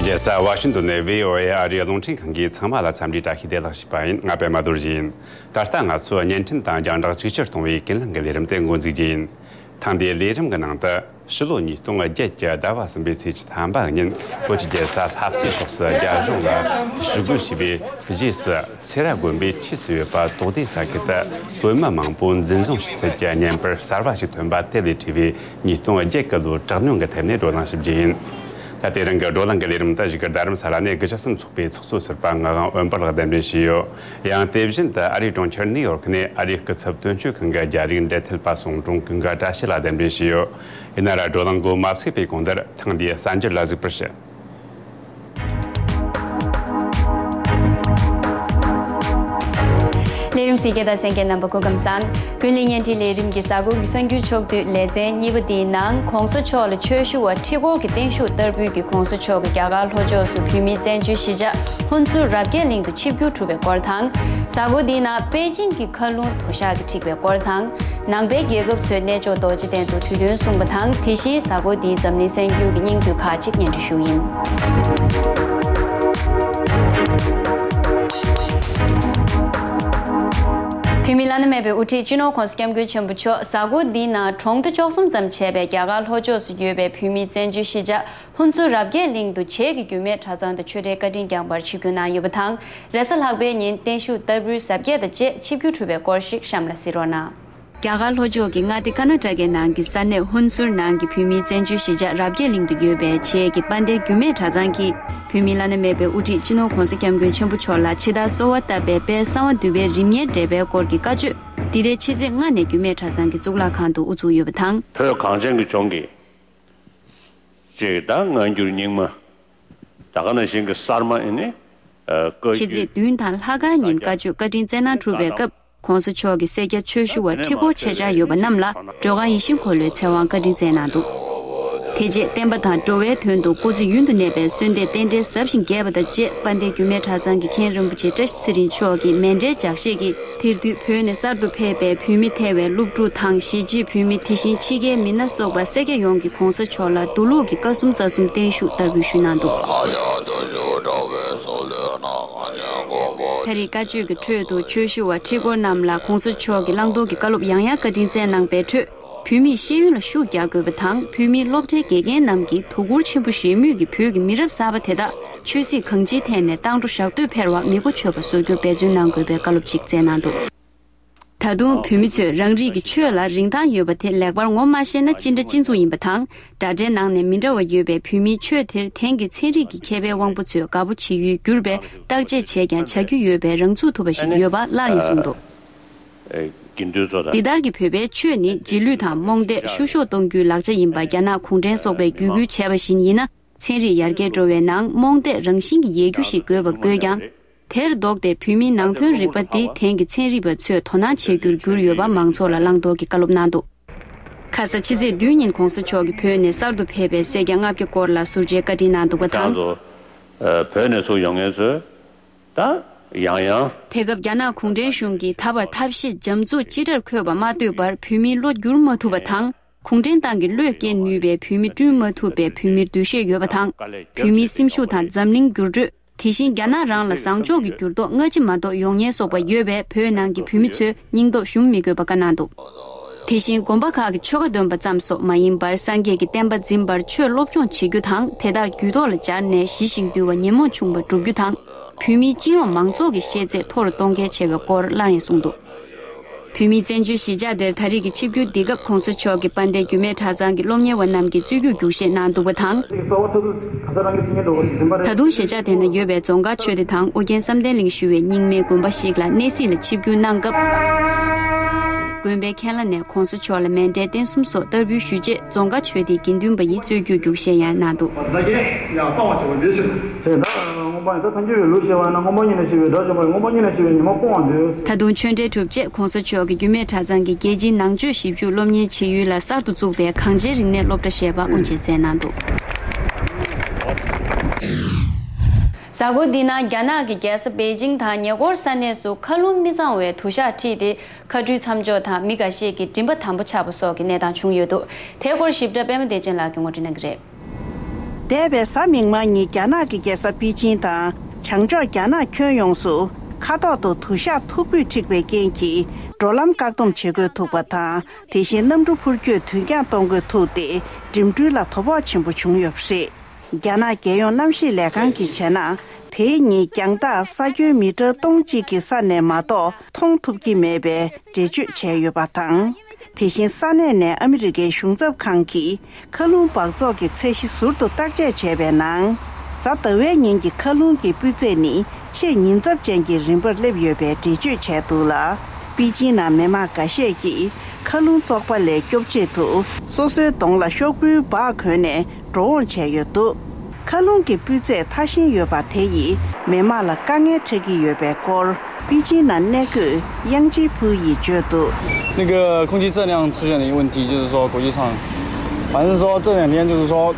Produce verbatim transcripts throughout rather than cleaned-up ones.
རྒྱལ་ས་ཝ་ཤིང་ཏོན་ནས་བྷི་ཨོ་ཨེ་ཨ་རིའི་རླུང་འཕྲིན་ཁང་གིས་ཚང་མ་ལ་འཚམས་འདྲི་བཀྲ་ཤིས་བདེ་ལེགས་ཞུས་པ་ཡིན། ང་པད་མ་རྡོ་རྗེ་ཡིན། ད་ལྟ་ང་ཚོས་བརྙན་འཕྲིན་དང་རྒྱང་བསྒྲགས་གཅིག་གྱུར་གཏོང་བའི་ཀུན་གླེང་གི་ལས་རིམ་དེ་འགོ་འཛུགས་རྒྱུ་ཡིན། ཐེངས་འདིའི་ལས་རིམ་གྱི་ནང་དུ། ཕྱི་ལོ་ཉིས་སྟོང་བརྒྱད་ཀྱི་ཟླ་བ་གསུམ་པའི་ཚེས་ཐམ་པ་ཉིན་བོད་ཀྱི་རྒྱལ་ས་ལྷ་སའི་ཕྱོགས་སུ་རྒྱ་གཞུང་ལ་ཞི་རྒོལ་བྱས་པའི་རྗེས་སུ། སེ་ར་དགོན་པའི་འཁྲིས་སུ་ཡོད་པ་དོག་སྡེ་ས་ཁུལ་དུ་བོད་མི་མང་པོ་འཛིན་བཟུང་བྱེད་སྲིད་ཀྱི་བརྙན་པར་གསར་བ་ཞིག་ཐོན་པ་དེ་ལས་བྲིས་པའི་ཉིས་སྟོང་བརྒྱད་ཀྱི་ལོའི་དྲག་གནོན་གྱི་ཐད་ནས་བགྲོ་གླེང་ཞིབ་རྒྱུ་ཡིན། ད་དེ་རིང་གི་བགྲོ་གླེང་གི་ལས་རིམ་དུ་བཞུགས་སྒར་རྡ་རམ་ས་ལ་ནས་དགུ་བཅུ་གསུམ་ཚོགས་པའི་ཚོགས་གཙོ་ཟུར་པ་ངག་དབང་དབོན་པ་ལགས་གདན་འདྲེན་ཞུས་ཡོད། ཡང་དེ་བཞིན་དུ་ཨ་རིའི་གྲོང་ཁྱེར་ནིའུ་ཡོག་ནས་ཨ་རིའི་སྐུ་ཚབ་དོན་གཅོད་ཁང་གི་རྒྱ་རིགས་འབྲེལ་མཐུད་པ་ཟུང་དྲུང་ཀུན་དགའ་བཀྲ་ཤིས་ལགས་གདན་འདྲེན་ཞུས་ཡོད། ཡིན་ན་ར་བགྲོ་གླེང་འགོ་མ་ཚུགས་པའི་གོང་དུ་ཐེངས་འདིའི་གསར་འགྱུར་ལ་གཟིགས་པར་ཞུ། ལས་རིམ་གཟིགས་མཁན་དང་གསན་མཁན་རྣམ་པ་སྐུ་ཁམས་བཟང་། ཀུན་གླེང་བརྙན་འཕྲིན་ལས་རིམ་གྱི་གཟའ་འཁོར་གྱི་གསར་འགྱུར་ཕྱོགས་བསྡུས་ལེ་ཚན་གཉིས་པ་འདིའི་ནང་གོང་ས་མཆོག་ལ་ཆོས་ཞུ་བ་ཁྲི་སྐོར་གྱི་བརྟན་བཞུགས་བསྟར་འབུལ་གྱིས་གོང་ས་མཆོག་གི་རྒྱ་གར་ལྷོ་ཕྱོགས་སུ་བོད་མིའི་བཙན་བྱོལ་གཞིས་ཆགས་ཧུན་སུར་རབ་རྒྱས་གླིང་དུ་ཆིབས་བསྒྱུར་གྲུབ་པའི་སྐོར་དང་། གཟའ་འཁོར་འདིའི་ནང་པེ་ཅིང་གི་མཁའ་རླུང་དུ་ཞག་གིས་འཁྲིགས་པའི་སྐོར་དང་། ནང་པའི་རྒྱལ་ཁབ་ཚོས་གནས་མཆོག་རྡོ་རྗེ་གདན་དུ་དུས་སྟོན་གསུངས་པ་དང་། དེ་བཞིན་གཟའ་འཁོར་འདིའི་འཛམ་གླིང་གསར་འགྱུར་གྱི་སྙིང་བསྡུས་ཁག་ཅིག་སྙན་སྒྲོན་ཞུ་ཡིན། བོད་མིའི་བླ་ན་མེད་པའི་དབུ་ཁྲིད་སྤྱི་ནོར་༧གོང་ས་༧སྐྱབས་མགོན་ཆེན་པོ་མཆོག་གཟའ་འཁོར་འདིའི་ནང་གྲོང་སྡེ་བཅུ་གསུམ་ཙམ་བྱས་པའི་རྒྱ་གར་ལྷོ་ཕྱོགས་སུ་ཡོད་པའི་བོད་མིའི་བཙན་བྱོལ་གཞིས་ཆགས་ཧུན་སུར་རབ་རྒྱས་གླིང་དུ་བྱེས་ཀྱི་རྒྱུད་སྨད་གྲྭ་ཚང་དུ་ཆོས་འབྲེལ་བཀའ་དྲིན་བསྐྱངས་པར་ཆིབས་བསྒྱུར་གནང་ཡོད་པ་དང་། རེས་གཟའ་ལྷག་པའི་ཉིན་བརྟན་བཞུགས་བསྟར་འབུལ་གཟབ་རྒྱས་དང་བཅས་ཆིབས་བསྒྱུར་གྲུབ་པའི་སྐོར་ཞིག་གཤམ་ལ་གཟིགས་རོགས་གནང་། རྒྱ་གར་ལྷོ་ཕྱོགས་ཀྱི་མངའ་སྡེ་ཀར་ན་ཊ་ཀའི་ནང་གི་ས་གནས་ཧུན་སུར་ནང་གི་བོད་མིའི་བཙན་བྱོལ་གཞིས་ཆགས་རབ་རྒྱས་གླིང་དུ་ཡོད་པའི་བྱེས་ཀྱི་དཔལ་ལྡན་རྒྱུད་སྨད་གྲྭ་ཚང་གིས་བོད་མིའི་བླ་ན་མེད་པའི་དབུ་ཁྲིད་སྤྱི་ནོར་༧གོང་ས་༧སྐྱབས་མགོན་ཆེན་པོ་མཆོག་ལ་ཕྱི་ཟླ་སོ་པ་བཏབ་པའི་དཔལ་གསང་བ་འདུས་པའི་རིམ་ལྔའི་འགྲེལ་པའི་སྐོར་གྱི་བཀའ་ཆོས་འདི་ཟླའི་ཕྱི་ཚེས་ལྔ་ནས་རྒྱུད་སྨད་གྲྭ་ཚང་གི་གཙུག་ལག་ཁང་དུ་དབུ་འཛུགས་ཡོད་པ་དང་། བོད་གངས་ཅན་གྱི་ལྗོངས་ཀྱི་ཅེས་དང་སྔ་འགྱུར་རྙིང་མ། ད་ག་ནང་བཞིན་གྱི་གསར་མ་ཨེ་ནི། ཨ། བཀའ་ཕྱི་ཚེས་བདུན་དང་ལྷག་དཀར་ཉིན་བཀའ་ཆོས་བཀའ་དྲིན་བསྩལ་གནང་གྲུབ་པའི་སྐབས་༧གོང་ས་མཆོག་གིས་སེར་སྐྱ་ཆོས་ཞུ་བ་ཁྲི་སྐོར་ཆེད་བཅར་ཡོད་པ་རྣམས་ལ་སྒྲོལ་དཀར་ཡིད་བཞིན་འཁོར་ལོའི་ཚེ་དབང་བཀའ་དྲིན་བསྩལ་གནང་འདུག་དེ་རྗེས་བསྟན་པ་དང་འགྲོ་བའི་དོན་དུ་སྐུ་ཚེ་ཡུན་དུ་གནས་པའི་གསོལ་འདེབས་རྟེན་འབྲེལ་ཟབ་ཞིང་རྒྱས་པ་དང་བཅས་དཔལ་ལྡན་རྒྱུད་སྨད་གྲྭ་ཚང་གི་མཁན་རིན་པོ་ཆེ་བཀྲ་ཤིས་ཚེ་རིང་མཆོག་གིས་མཎྜལ་ལྗགས་བཤད་ཀྱིས། དེར་འདུས་བོད་ནས་གསར་དུ་ཕེབས་པའི་བོད་མི་ཐེ་བའི་སློབ་ཕྲུག་དང་གཞིས་བྱེས་བོད་མི་དེ་བཞིན་ཕྱི་རྒྱལ་མི་སྣ་སོགས་པ་སེར་སྐྱ་ཡོངས་ཀྱིས་༧གོང་ས་མཆོག་ལ་འདུག་ལུགས་ཀྱི་བཀའ་གསུམ་རྩ་གསུམ་བརྟན་བཞུགས་བསྟར་འབུལ་ཞུས་གནང་འདུག་ད་རེས་བཀའ་ཆོས་ཀྱི་ཁྲོད་དུ་ཆོས་ཞུ་བ་ཁྲི་སྐོར་རྣམས་ལ་༧གོང་ས་མཆོག་གིས་བླང་དོར་གྱི་བཀའ་སློབ་ཡང་ཡང་བཀའ་དྲིན་བསྩལ་གནང་པའི་ཁྲོད། བོད་མིས་ཤེས་ཡོན་ལ་ཤུགས་རྒྱག་དགོས་པ་དང་། བོད་མིའི་སློབ་གྲྭའི་དགེ་རྒན་རྣམས་ཀྱིས་དོ་ཁུར་ཆེན་པོ་བཞེས་མུས་ཀྱི་བོད་ཀྱི་མི་རབས་གསར་པ་དེ་དག་ཆོས་སྲིད་གང་ཅིའི་ཐད་ནས་བཏང་འགྲོ་ཞག་སྡོད་འཕེར་བར་མི་མགོ་ཆོད་པ་བཟོ་རྒྱུར་འབད་བརྩོན་གནང་དགོས་པའི་བཀའ་སློབ་ཅིག་བསྩལ་གནང་འདུག་ད་དུང་བོད་མི་ཚོས་རང་རིགས་ཀྱི་ཆོས་ལ་རིན་ཐང་ཡོད་པ་དེ་ལེགས་པར་ངོ་མ་ཤེས་ན་ཅི་འདྲ་ཅི་མཚུངས་ཡིན་པ་དང་། དྲ་སྦྲེལ་ནང་ནས་མི་འདྲ་བ་ཡོད་པའི་བོད་མིའི་ཆོས་དེར་དེང་གི་ཚན་རིག་གི་མཁས་པའི་དབང་པོ་ཚོས་དགའ་པོ་བྱེད་ཡུལ་གྱུར་པའི་བརྟག་དཔྱད་བྱས་ཀྱང་བྱ་རྒྱུ་ཡོད་པའི་རང་ཚུགས་ཐུབ་པ་ཞིག་ཡོད་པ་སླར་ཡང་གསུངས་འདུག་དགེ་འདུན་ཚོ་དང་། འདི་ལྟར་གྱི་བོད་པའི་ཆོས་ནི་རྗེས་ལུས་དང་རྨོངས་དད་བཤུ་གཞོག་གཏོང་རྒྱུའི་ལག་ཆ་ཡིན་པ་རྒྱ་ནག་གུང་ཁྲན་སོགས་པས་བརྒྱུད་སྐུལ་བྱས་པ་བཞིན་ཡིན་ན། ཚན་རིག་ཡར་རྒྱས་འགྲོ་བའི་ནང་རྨོངས་དད་རང་བཞིན་གྱི་ཡལ་རྒྱུ་ཞིག་དགོས་པ་དགོས་ཀྱང་། དེར་ལྡོག་སྟེ་བོད་མིའི་ནང་དོན་རིག་པ་འདི་དེང་གི་ཚན་རིག་པ་ཚོས་དོ་སྣང་བྱེད་རྒྱུར་གྱུར་ཡོད་པ་མང་ཚོགས་ལ་བླང་དོར་གྱི་བཀའ་སློབ་གནང་འདུག་ཁ་ས་ཕྱི་ཚེས་བདུན་ཉིན་གོང་ས་མཆོག་གིས་བོད་ནས་གསར་དུ་ཕེབས་པའི་སེར་སྐྱ་ལྔ་བརྒྱ་སྐོར་ལ་ཟུར་མཇལ་བཀའ་དྲིན་གནང་འདུག་པ་དང་། ཨ། བོད་ནས་ཚུར་ཡོང་མཁན་ཚོས་ད་ཡང་ཡང་། དེ་སྐབས་རྒྱ་ནག་གུང་ཁྲན་གཞུང་གིས་ད་བར་ཐབས་ཤེས་འཇམ་རྩུབ་ཅི་འདྲར་འཁོད་པ་མ་ལྟོས་པར་བོད་མིའི་བློ་བསྒྱུར་མ་ཐུབ་པ་དང་། གུང་ཁྲན་ཏང་གི་བློས་སྐྱེལ་ནུས་པའི་བོད་མི་བསྐྲུན་མ་ཐུབ་པའི་བོད་མིར་འདུ་ཤེས་ཡོད་པ་དང་། བོད་མིའི་སེམས་ཤུགས་དང་འཛམ་གླིང་འགྱུར་འགྲོས། དེ་བཞིན་རྒྱ་ནག་རང་ལ་བཟང་ཕྱོགས་ཀྱི་འགྱུར་ལྡོག་སྔ་ཕྱི་མ་གཏོགས་ཡོང་ཉེན་སོགས་པ་ཡོད་པས་བོད་ནང་གི་བོད་མི་ཚོས་སྙིང་སྟོབས་ཞུམ་མི་དགོས་པ་བཀའ་གནང་འདུག་དེ་བཞིན་དགོན་པ་ཁག་གི་ཆོ་ག་འདོན་པ་ཙམ་སོགས་མ་ཡིན་པར་སངས་རྒྱས་ཀྱི་བསྟན་པ་འཛིན་པར་ཆོས་སློབ་སྦྱོང་བྱེད་རྒྱུ་དང་། དེ་དག་རྒྱུད་ཐོག་ལ་སྦྱར་ནས་ཞི་ཞིང་དུལ་བ་ཉོན་མོངས་ཆུང་བ་བསྒྲུབ་རྒྱུ་དང་། བོད་མིའི་སྤྱི་ཡོངས་མང་ཚོགས་ཀྱི་ཤེས་ཚད་མཐོ་རུ་གཏོང་གལ་ཆེ་བའི་སྐོར་སླར་ཡང་གསུངས་འདུག་བོད་མིའི་བཙན་བྱོལ་གཞིས་ཆགས་དེར་ད་རེས་ཀྱི་ཆིབས་བསྒྱུར་འདི་སྐབས་གོང་ས་མཆོག་གིས་དཔལ་ལྡན་རྒྱུད་སྨད་གྲྭ་ཚང་གི་སློབ་གཉེར་བ་རྣམས་ཀྱིས་རྩོད་རྒྱུགས་རྒྱུགས་བཞེས་གནང་འདུག་པ་དང་། ད་དུང་གཞིས་ཆགས་དེ་ན་ཡོད་པའི་རྫོང་དཀར་ཆོས་སྡེ་དང་ཨོ་རྒྱན་བསམ་གཏན་གླིང་ཞུ་བའི་རྙིང་མའི་དགོན་པ་ཞིག་ལ་གནས་གཟིགས་ལ་ཆིབས་བསྒྱུར་གནང་སྐབས། དགོན་པའི་མཁན་བླ་ནས་གོང་ས་མཆོག་ལ་མཎྜལ་རྟེན་གསུམ་སོགས་བསྟར་འབུལ་ཞུས་རྗེས། རྫོང་དཀར་ཆོས་སྡེའི་དགེ་འདུན་པ་ཡིས་རྩོད་རྒྱུགས་རྒྱུགས་བཞེས་ཡང་གནང་འདུག་ད་དུང་ཆོས་འབྲེལ་གྲུབ་རྗེས་གོང་ས་མཆོག་གིས་རྒྱུད་སྨད་གྲྭ་ཚང་གི་རྒྱལ་སྤྱིའི་ནང་ཆོས་ཞིབ་འཇུག་སློབ་གཉེར་བྱེད་ཡུལ་ལ་གསར་དུ་བཙུགས་པའི་གངས་ཅན་རིག་གནས་སློབ་གྲྭ་ཞེས་པ་དབུ་འབྱེད་མཛད་གནང་འདུག་གཟའ་འཁོར་འདིའི་ནང་རྒྱ་ནག་གི་རྒྱལ་ས་པེ་ཅིང་དང་ཉེ་འཁོར་ས་གནས་སུ་མཁའ་རླུང་མི་གཙང་བའི་དུ་ཞག་འཁྲིགས་ཏེ། མཁའ་འགྲུལ་མཚམས་འཇོག་དང་མི་འགའ་ཤས་ཀྱི་མགྲིན་པ་དམ་པོ་ཆགས་པ་སོགས་ཀྱི་གནས་སྟངས་བྱུང་ཡོད་འདུག་དེའི་སྐོར་ཞིབ་ཕྲ་པད་མ་བདེ་ཆེན་ལགས་ཀྱིས་ངོ་སྤྲོད་གནང་གི་རེད། འདས་པའི་གཟའ་མིག་དམར་ཉིན་རྒྱ་ནག་གི་རྒྱལ་ས་པེ་ཅིང་དང་བྱང་ཕྱོགས་རྒྱ་ནག་ཁྱོན་ཡོངས་སུ་མཁའ་ཐོག་ཏུ་དུ་ཞགས་མཐུག་པོས་འཁྲིགས་པའི་རྐྱེན་གྱིས་འགྲོ་ལམ་བཀག་སྡོམ་བྱེད་དགོས་ཐུག་པ་དང་། དེ་བཞིན་གནམ་གྲུ་འཕུར་སྐྱོད་དུས་འགྱངས་གཏོང་དགོས་ཐུག་སྟེ་འགྲིམ་འགྲུལ་ལ་དོ་ཕོག་ཆེན་པོ་བྱུང་ཡོད་པ་རེད། རྒྱ་ནག་རྒྱལ་ཡོངས་གནམ་གཤིས་ལས་ཁང་གིས་བྱས་ན། དེའི་ཉིན་རྒྱང་ཐག་ས་ཁྱོན་མི་ཊར་སྟོང་གཅིག་གི་ས་ནས་མ་གཏོགས་མཐོང་ཐུབ་ཀྱི་མེད་པའི་འགྲེལ་བརྗོད་བྱས་ཡོད་པ་དང་། དེ་བཞིན་ས་གནས་ནས་ཨ་མི་རི་ཀའི་གཞུང་ཚབ་ཁང་གིས་མཁའ་རླུང་འབག་བཙོག་གི་ཚད་གཞི་ཟུར་དུ་བརྟག་དཔྱད་བྱས་པའི་ནང་། གཟའ་ཟླ་བའི་ཉིན་གྱི་མཁའ་རླུང་གི་སྤུས་ཚད་ནི་ཆེས་ཉེན་ཚབས་ཅན་གྱི་རིམ་པར་སླེབས་ཡོད་པའི་འགྲེལ་བརྗོད་བྱས་འདུག་ལ། པེ་ཅིང་ནང་མི་མང་འགའ་ཤས་ཀྱིས་མཁའ་རླུང་བཙོག་པ་ལས་སྐྱོབ་ཆེད་དུ་སོ་སོའི་གདོང་ལ་ཤོག་བུའི་སྦག་གོན་ནས་འགྲོ་འོང་བྱས་ཡོད་འདུག་མཁའ་རླུང་གི་སྤུས་ཚད་ཐ་ཤིང་ཡོད་པ་དེ་ཡིས་མི་མང་ལ་དཀའ་ངལ་འཕྲད་ཀྱི་ཡོད་པའི་སྐོར། པེ་ཅིང་ནང་གནས་འཁོད་དབྱང་ཅི་ཕུའུ་ཡིས་བརྗོད་འདུག 那个空气质量出现了一个问题，就是说国际上，反正说这两天就是说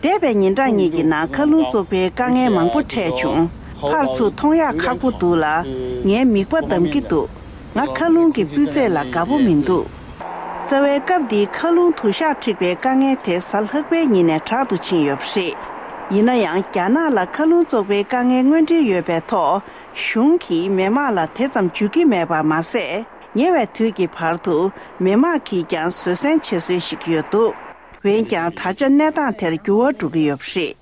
འདས་པའི་ཉིན་གྲངས་གཉིས་ཀྱི་ནང་མཁའ་རླུང་བཙོག་པའི་དཀའ་ངལ་མང་པོ་འཕྲད་བྱུང་། ཕར་ཚུར་མཐོང་ཡག་ཁག་པོ་འདུག་ལ། ངའི་མིད་པ་འདམ་གྱི་འདུག་ང་མཁའ་རླུང་གི་སྤུས་ཚད་ལ་དགའ་པོ་མི་འདུག་རྩ་བའི་སྐབས་འདིའི་མཁའ་རླུང་དུ་ཞགས་འཁྲིགས་པའི་དཀའ་ངལ་དེ་གཟའ་ལྷག་པའི་ཉིན་ནས་དྲག་ཏུ་ཕྱིན་ཡོད་པ་རེད། ཡིན་ན་ཡང་རྒྱ་ནག་ལ་མཁའ་རླུང་བཙོག་པའི་དཀའ་ངལ་དངོས་འབྲེལ་ཡོད་པའི་ཐོག་གཞུང་གིས་མི་མང་ལ་དེ་ཙམ་འཇུ་གི་མེད་པ་མ་ཟད། ཉེ་བའི་དུས་ཀྱི་བར་དུ་མི་མང་གིས་ཀྱང་བཟོད་བསྲན་བྱེད་སྲོལ་ཞིག་ཡོད་འདུག་འོན་ཀྱང་ད་ཆ་གནས་སྟངས་དེར་འགྱུར་བ་འགྲོ་གི་ཡོད་པ་རེད།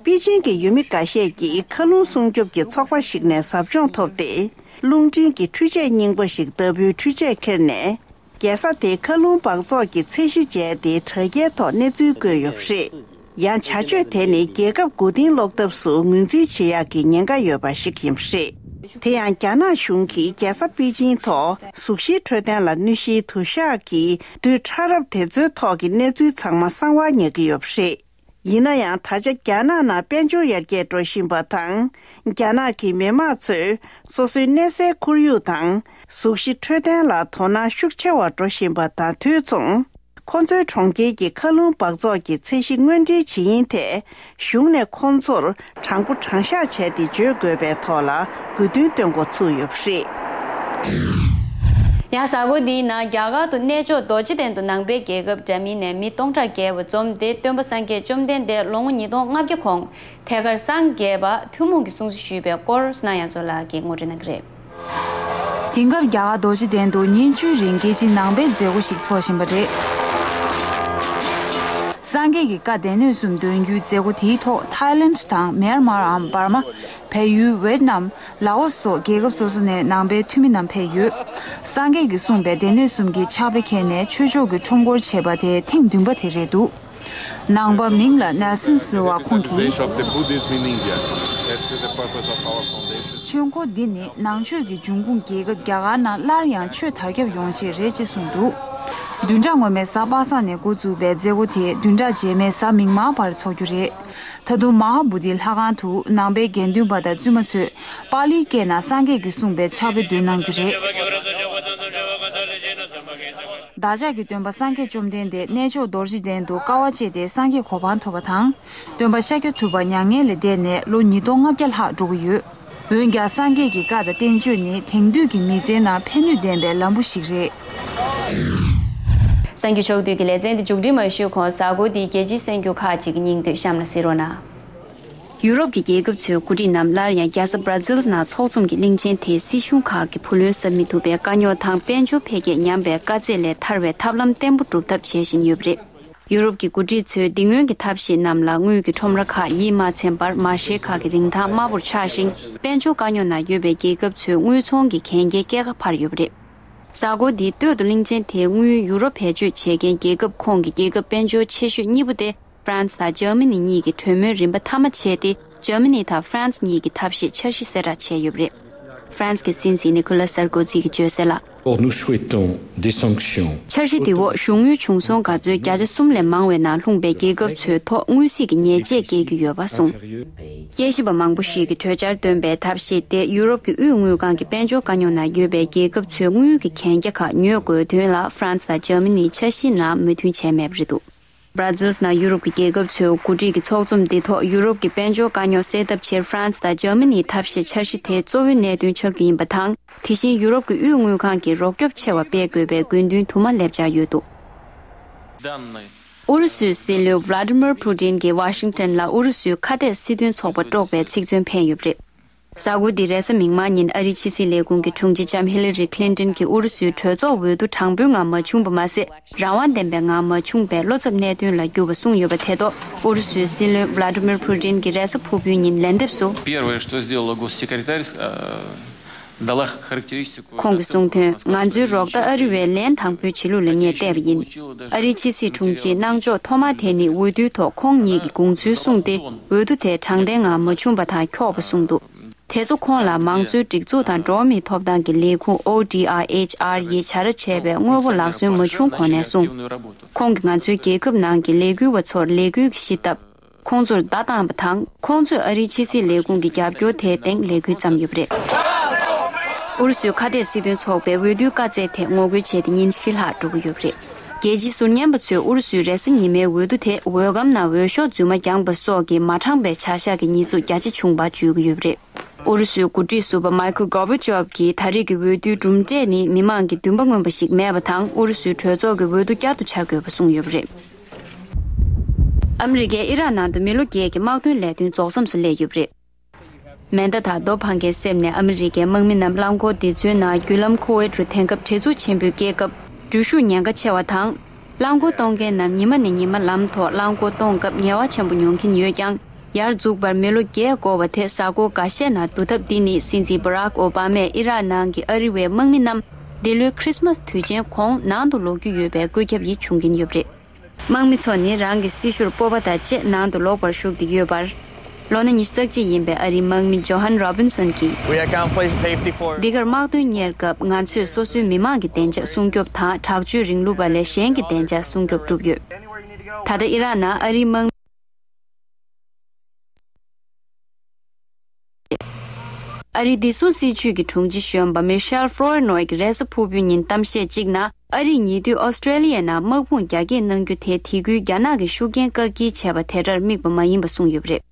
པེ་ཅིང་གི་ཡུལ་མི་འགའ་ཤས་ཀྱིས་མཁའ་རླུང་སྲུང་སྐྱོབ་ཀྱི་ཚོགས་པ་ཞིག་ནས་ཟབ་སྦྱོང་ཐོབ་སྟེ། རླུང་འཕྲིན་གྱི་འཕྲུལ་ཆས་རྙིང་པ་ཞིག་ལྟ་བུའི་འཕྲུལ་ཆས་ཁྱེར་ནས། རྒྱལ་ས་དེའི་མཁའ་རླུང་འབག་བཙོག་གི་ཚད་གཞི་བྱས་ཏེ་དྲ་རྒྱའི་ཐོག་གནས་ཚུལ་བཀོད་ཡོད་པ་རེད། ཡང་བྱ་སྤྱོད་དེ་ནི་རྒྱལ་ཁབ་མགོ་རྟིང་སློག་ཐབས་སུ་ངོས་འཛིན་བྱེད་ཡག་གི་ཉེན་ཁ་ཡོད་པ་ཞིག་ཡིན་པ་རེད། དེ་ཡང་རྒྱ་ནག་གཞུང་གིས་རྒྱལ་ས་པེ་ཅིང་ཐོག་གཟུགས་གཞིའི་འཕྲོད་བསྟེན་ལ་གནོད་གཞིའི་དུ་ཞག་གི་རྡུལ་ཕྲ་རབ་དེ་ཚོའི་ཐོག་གི་གནས་ཚུལ་ཚང་མ་གསང་བ་ཉར་གྱི་ཡོད་པ་རེད། ཡིན་ན་ཡང་ད་ཆ་རྒྱ་ནག་ནང་དཔལ་འབྱོར་ཡར་རྒྱས་འགྲོ་བཞིན་པ་དང་། རྒྱ་ནག་གི་མི་དམངས་ཚོས་སོ་སོའི་གནས་སའི་ཁོར་ཡུག་དང་གཟུགས་གཞི་འཕྲོད་བསྟེན་ལ་དོ་སྣང་ཤུགས་ཆེ་བ་འགྲོ་བཞིན་པ་དང་དུས་མཚུངས། ཁོ་ཚོའི་གྲོང་ཁྱེར་གྱི་མཁའ་རླུང་འབག་བཙོག་གི་ཚད་གཞི་དངོས་འབྲེལ་བྱེད་ཡུན་ཐད། གཞུང་ནས་ཁོང་ཚོར་དྲང་པོ་དྲང་བཞག་བྱས་ཏེ་བརྗོད་དགོས་པའི་ཐོག་ལ་དགོས་འདུན་བཏོན་འགོ་ཚུགས་ཡོད་པ་རེད། ཡང་གཟའ་འཁོར་འདིའི་ནང་རྒྱ་གར་དུ་གནས་མཆོག་རྡོ་རྗེ་གདན་དུ་ནང་པའི་རྒྱལ་ཁབ་འདྲ་མིན་ནས་མི་སྟོང་ཕྲག་བརྒལ་བ་འཛོམས་ཏེ། སྟོན་པ་སངས་རྒྱས་བཅོམ་ལྡན་འདས་ལོ་ངོ་ཉིས་སྟོང་ལྔ་བརྒྱ་གོང་ཐད་ཀར་སངས་རྒྱས་པ་ཐུན་མོང་གི་གསུང་གཞི་ཞུས་པའི་སྐོར་སྣང་ཡང་ཚོ་ལགས་ཀྱིས་ངོ་སྤྲོད་གནང་གི་རེད། དེང་སྐབས་རྒྱ་གར་རྡོ་རྗེ་གདན་དུ་ཉིན་བཅུའི་རིང་རྒྱལ་སྤྱིའི་ནང་པའི་མཛད་སྒོ་ཞིག་འཚོགས་བཞིན་པ་རེད། སངས་རྒྱས་ཀྱི་བཀའ་སྡེ་སྣོད་གསུམ་འདོན་རྒྱུའི་མཛད་སྒོ་དེའི་ཐོག་ཐའི་ལེནྜ་དང་མེར་མར་འམ་འབར་མ། བལ་ཡུལ། ཝེད་ནམ། ལའོ་སོགས་རྒྱལ་ཁབ་སོ་སོ་ནས་ནང་པའི་འཐུས་མི་རྣམས་ཕེབས་ཡོད། སངས་རྒྱས་ཀྱིས་གསུངས་པའི་སྡེ་སྣོད་གསུམ་གྱི་ཕྱག་དཔེ་འཁྱེར་ནས་ཆོས་ཕྱོགས་ཀྱི་ཁྲོམ་སྐོར་བྱས་པ་དེ་ཐེངས་བདུན་པ་དེ་རེད་འདུག་ནང་པ་མིང་ལ་ནེལ་སན་ཟེར་བ་ཁོང་གིས། Of the Buddhism in India. That's the purpose of our foundation. ཆོས་འཁོར་འདི་ནི་ནང་ཆོས་ཀྱི་འབྱུང་ཁུངས་རྒྱལ་ཁབ་རྒྱ་གར་ནང་སླར་ཡང་ཆོས་དར་ཁྱབ་ཡོང་ཆེད་རེད་ཅེས་གསུངས་འདུག་བདུན་ཕྲག་སྔོན་མའི་གཟའ་པ་སངས་ནས་འགོ་བཙུགས་པའི་མཛད་སྒོ་དེ་བདུན་ཕྲག་རྗེས་མའི་གཟའ་མིག་དམར་བར་འཚོགས་རྒྱུ་རེད། ད་དུང་མ་ཧཱ་བོ་དྷི་ལྷ་ཁང་དུ་ནང་པའི་དགེ་འདུན་པ་དང་བཙུན་མ་ཚོས་པཱ་ལིའི་སྐད་ནང་སངས་རྒྱས་ཀྱིས་གསུངས་པའི་ཕྱག་དཔེ་འདོན་གནང་རྒྱུ་རེད། བདག་ཅག་གི་སྟོན་པ་སངས་རྒྱས་བཅོམ་ལྡན་འདས་གནས་མཆོག་རྡོ་རྗེ་གདན་དུ་དཀའ་བ་སྤྱད་དེ་སངས་རྒྱས་གོ་འཕང་ཐོབ་པ་དང་། སྟོན་པ་ཤཱཀྱ་ཐུབ་པ་མྱ་ངན་ལས་འདས་ནས་ལོ་ཉིས་སྟོང་ལྔ་བརྒྱ་ལྷག་འགྲོ་གི་ཡོད། འོན་ཀྱང་སངས་རྒྱས་ཀྱི་བཀའ་དང་བསྟན་བཅོས་ནི་དེང་དུས་ཀྱི་མི་ཚེའི་ནང་ཕན་ནུས་ལྡན་པའི་ལམ་བུ་ཞིག་རེད། གསར་འགྱུར་ཕྱོགས་བསྡུས་ཀྱི་ལེ་ཚན་འདི་མཇུག་སྒྲིལ་མ་ཞུས་གོང་། གཟའ་འཁོར་འདིའི་རྒྱལ་སྤྱིའི་གསར་འགྱུར་ཁག་ཅིག་གི་སྙིང་བསྡུས་གཤམ་ལ་གཟིགས་རོགས་གནང་། ཡུ་རོབ་ཀྱི་རྒྱལ་ཁབ་ཚོའི་འགོ་ཁྲིད་རྣམས་སླར་ཡང་རྒྱལ་ས་Brussels་ནང་ཚོགས་འཛོམས་ཀྱི་གླིང་ཆེན་དེའི་སྲིད་གཞུང་ཁག་གི་བུ་ལོན་གསབ་མི་ཐུབ་པའི་དཀའ་རྙོག་དང་དཔལ་འབྱོར་འཕེལ་རྒྱས་ཉམས་པའི་དཀའ་ཚེགས་ལས་ཐར་བའི་ཐབས་ལམ་བརྟན་པོ་སྒྲུབ་ཐབས་བྱེད་བཞིན་ཡོད་པ་རེད། ཡུ་རོབ་ཀྱི་འགོ་ཁྲིད་ཚོས་འདི་སྔོན་གྱི་ཐབས་ཤེས་རྣམས་ལ་དངུལ་གྱི་ཁྲོམ་ར་ཁག་ཡིད་མ་ཚིམ་པར་མ་ཧྲེ་ཁག་གི་རིན་ཐང་དམའ་པོར་ཆག་ཅིང་། དཔལ་འབྱོར་དཀའ་རྙོག་ནང་ཡོད་པའི་རྒྱལ་ཁབ་ཚོའི་དངུལ་ཚོང་གི་གན་རྒྱའི་སྐྱེད་ཀ་འཕར་ཡོད་པ་རེད། གཟའ་འཁོར་འདིའི་སྟོད་དུ་གླིང་ཆེན་དེའི་དངུལ་ཡུ་རོ་བེད་སྤྱོད་བྱེད་མཁན་རྒྱལ་ཁབ་ཁོངས་ཀྱི་རྒྱལ་ཁབ་དཔལ་འབྱོར་ཆེ་ཤོས་གཉིས་པོ་སྟེ། ཧྥ་རན་སི་དང་འཇར་མ་ནི་གཉིས་ཀྱིས་གྲོས་མོལ་རིམ་པ་མཐའ་མ་བྱས་ཏེ། འཇར་མ་ནི་དང་ཧྥ་རན་སི་གཉིས་ཀྱིས་ཐབས་ཤེས་འཆར་གཞི་གསལ་བསྒྲགས་བྱས་ཡོད་པ་རེད། ཧྥ་རན་སི་གི་སྲིད་འཛིན་ནི་ཁོ་ལ་སར་ཀོ་ཟི་གིས་བརྗོད་གསལ་ལ། Or nous souhaitons des sanctions. འཆར་གཞི་དེ་འོག་གཞུང་དངུལ་བྱུང་སོང་ག་ཚོད་བརྒྱ་ཆ་གསུམ་ལས་མང་བའི་ནང་ལྷུང་པའི་རྒྱལ་ཁབ་ཚོའི་ཐོག་དངུལ་སྲིད་ཀྱི་ཉེས་ཆད་འགེལ་རྒྱུ་ཡོད་པ་གསུངས། དབྱེ་ཞིབ་པ་མང་པོ་ཞིག་གིས་གྲོས་འཆར་བཏོན་པའི་ཐབས་ཤེས་དེ་ཡུ་རོབ་ཀྱི་དབུས་དངུལ་ཁང་གིས་དཔལ་འབྱོར་དཀའ་རྙོག་ནང་ཡོད་པའི་རྒྱལ་ཁབ་ཚོའི་དངུལ་གྱི་གན་རྒྱ་ཁག་ཉོ་དགོས་དོན་ལ་ཧྥ་རན་སི་དང་འཇར་མ་ནིའི་འཆར་གཞིའི་ནང་མོས་མཐུན་བྱས་མེད་པ་རེད་འདུག Brussels་ནང་ཡུ་རོབ་ཀྱི་རྒྱལ་ཁབ་ཚོའི་འགོ་ཁྲིད་ཀྱི་ཚོགས་འཛོམས་འདི་ཐོག་ཡུ་རོབ་ཀྱི་དཔལ་འབྱོར་དཀའ་རྙོག་སེལ་ཐབས་ཆེད་ཧྥ་རན་སི་དང་འཇར་མ་ནིའི་ཐབས་ཤེས་འཆར་གཞི་དེའི་གཙོ་བོའི་གནད་དོན་ཆགས་རྒྱུ་ཡིན་པ་དང་། དེ་བཞིན་ཡུ་རོབ་ཀྱི་དབུས་དངུལ་ཁང་གིས་རོགས་སྐྱོབ་ཆེ་བ་སྤེལ་དགོས་པའི་དགོས་འདུན་དུ་མ་སླེབས་འཆར་ཡོད་འདུག Данные. ཨུ་རུ་སུའི་སྲིད་བློན་Vladimir Putin་གྱིས་ཝ་ཤིང་ཏོན་ལ་ཨུ་རུ་སུའི་ཁ་གཏད་སྲིད་དོན་ཚོགས་པ་དཀྲོགས་པའི་ཚིག་མཚོན་འཕེན་ཡོད་པ་རེད། གཟའ་འཁོར་འདིའི་རེས་གཟའ་མིག་དམར་ཉིན་ཨ་རིའི་ཕྱི་སྲིད་ལས་ཁུངས་ཀྱི་དྲུང་ཆེ་ལྕམ་Hillary Clinton་གྱིས་ཨུ་རུ་སུའི་གྲོས་ཚོགས་འོས་བསྡུ་དྲང་པོའི་ངང་མ་བྱུང་བ་མ་ཟད། རང་དབང་ལྡན་པའི་ངང་མ་བྱུང་བས་བློ་འཚབ་གནད་དོན་ལ་གྱུར་བ་གསུངས་ཡོད་པ་དེ་ཐོག་ཨུ་རུ་སུའི་སྲིད་བློན་Vladimir Putin་གྱིས་རེས་གཟའ་ཕུར་བུའི་ཉིན་ལན་འདེབས་སུ། Первое, что сделала госсекретарь, э, дала характеристику. ཁོང་གིས་གསུངས་དོན། ང་ཚོའི་རོགས་ཟླ་ཨ་རི་བས་ལན་དང་པོའི་བྱེད་ལུགས་ལ་ངས་བལྟས་པ་ཡིན། ཨ་རིའི་ཕྱི་སྲིད་དྲུང་ཆེའི་གནང་ཕྱོགས་ཐོག་མ་དེ་ནི་འོས་བསྡུའི་ཐོག་ཁོང་ཉིད་ཀྱི་དགོངས་ཚུལ་གསུངས་ཏེ། འོས་བསྡུ་དེ་དྲང་བདེན་ངང་མ་བྱུང་བ་དང་འཁྱོག་པ་གསུངས་འདུག་དེ་ཚོ་ཁོང་ལ་མང་གཙོའི་སྒྲིག་འཛུགས་དང་འགྲོ་བ་མིའི་ཐོབ་ཐང་གི་ལས་ཁུངས་ODIHR་ཡིས་བྱ་ར་བྱས་པའི་དངོས་པོ་ལག་སོན་མ་བྱུང་གོང་ནས་གསུངས། ཁོང་གིས་ང་ཚོའི་རྒྱལ་ཁབ་ནང་གི་ལས་འགུལ་བ་ཚོར་ལས་འགུལ་གྱི་གཞི་བཏབ། ཁོང་ཚོར་བརྡ་བཏང་བ་དང་། ཁོང་ཚོས་ཨ་རིའི་ཕྱི་སྲིད་ལས་ཁུངས་ཀྱི་རྒྱབ་སྐྱོར་དེའི་སྟེང་ལས་འགུལ་བརྩམས་ཡོད་པ་རེད། ཨུ་རུ་སུའི་ཁ་གཏད་སྲིད་དོན་ཚོགས་པའི་འོས་བསྡུའི་བཀའ་སྩལ་ཐད་ངོ་རྒོལ་བྱས་ཏེ་ཉིན་བཞི་ལྷག་འགྲོ་གི་ཡོད་པ་རེད། རྒྱལ་སྤྱིའི་ཟུར་ཉན་པ་ཚོས་ཨུ་རུ་སུའི་རེས་གཟའ་ཉི་མའི་འོས་བསྡུ་དེ་འོས་སྒམ་ནང་འོས་ཤོག་རྫུན་མ་བརྒྱངས་པ་སོགས་ཀྱི་མ་དྲང་པའི་བྱ་གཞག་གི་ཉེས་འཛུགས་རྒྱ་ཆེ་བྱུང་བ་བརྗོད་ཀྱི་ཡོད་པ་རེད། ཨུ་རུ་སུའི་འགོ་ཁྲིད་ཟུར་པ་Michael Gorbachev་གྱིས་ད་རེས་ཀྱི་འོས་བསྡུའི་གྲུབ་འབྲས་ནི་མི་མང་གི་འདུན་པ་མངོན་པ་ཞིག་མེད་པ་དང་། ཨུ་རུ་སུའི་གྲོས་ཚོགས་ཀྱི་འོས་བསྡུ་བསྐྱར་དུ་བྱ་དགོས་པ་གསུངས་ཡོད་པ་རེད། ཨ་མི་རི་ཀས་ཨི་རག་ནང་དུ་མི་ལོ་བརྒྱད་ཀྱི་དམག་དོན་ལས་དོན་རྫོགས་མཚམས་སུ་སླེབས་ཡོད་པ་རེད། མེ་མདའ་དང་རྡོ་འཕང་མཁན་གསེབ་ནས་ཨ་མི་རི་ཀའི་དམག་མི་རྣམས་རླངས་འཁོར་འདི་ཚོའི་ནང་བརྒྱུད་ལམ་ཁོ་ཝེད་རུ་འཐེན་སྐབས་བྲེལ་འཚུབ་ཆེན་པོས་བསྐྱལ་སྐབས་འགྲུལ་བཞུད་ཉེན་ཁ་ཆེ་བ་དང་། རླངས་འཁོར་གཏོང་མཁན་རྣམས་ཉི་མ་ནས་ཉི་མ་ལམ་ཐོག་རླངས་འཁོར་གཏོང་སྐབས་ངལ་བ་ཆེན་པོ་མྱོང་གིན་ཡོད་ཀྱང་། ཡར་འཛུགས་པར་མི་ལོ་བརྒྱད་འགོར་བ་དེ་གཟའ་འཁོར་འགའ་ཤས་ནང་བསྡུ་ཐབས་འདི་ནི་སྲིད་འཛིན་Barack Obama་ཨི་རག་ནང་གི་ཨ་རི་བའི་དམག་མི་རྣམས་འདི་ལོའི་Christmas་དུས་ཆེན་གོང་ནང་དུ་ལོག་རྒྱུ་ཡོད་པའི་བཀོད་ཁྱབ་ཡིད་བྱུང་གིན་ཡོད་པ་རེད། དམག་མི་ཚོ་ནི་རང་གི་སྲི་ཞུར་སྤོབས་པ་དང་བཅས་ནང་དུ་ལོག་པར་ཞུགས་ཏེ་ཡོད་པར། ལོ་ན་ཉི་ཤུ་རྩ་གཅིག་ཡིན་པའི་ཨ་རིའི་དམག་མི་Johan Robinson་གྱིས། We account play safety for འདི་གར་དམག་དོན་གཉེར་སྐབས་ང་ཚོས་སོ་སོའི་མི་མང་གི་བདེ་འཇགས་སྲུང་སྐྱོབ་དང་། དྲག་སྤྱོད་རིང་ལུགས་པ་ལས་གཞན་གྱི་བདེ་འཇགས་སྲུང་སྐྱོབ་བསྒྲུབས་ཡོད། ད་ལྟ་ཨི་རག་ནང་ཨ་རིའི་དམག་མི། ཨ་རིའི་བདེ་སྲུང་སྲིད་ཇུས་ཀྱི་དྲུང་ཆེ་གཞོན་པ་Michelle Flournoy་གིས་རེས་གཟའ་ཕུར་བུའི་ཉིན་གཏམ་བཤད་གཅིག་ནང་། ཨ་རིས་ཉེ་དུས་ཨོ་སི་ཀྲེ་ལི་ཡའི་ནང་དམག་དཔུང་རྒྱ་སྐྱེད་གནང་རྒྱུ་དེ་དེ་ཁུལ་རྒྱ་ནག་གི་ཤུགས་རྐྱེན་བཀག་སྐྱིལ་བྱས་པ་དེ་འདྲར་དམིགས་པ་མ་ཡིན་པ་གསུངས་ཡོད་པ་རེད།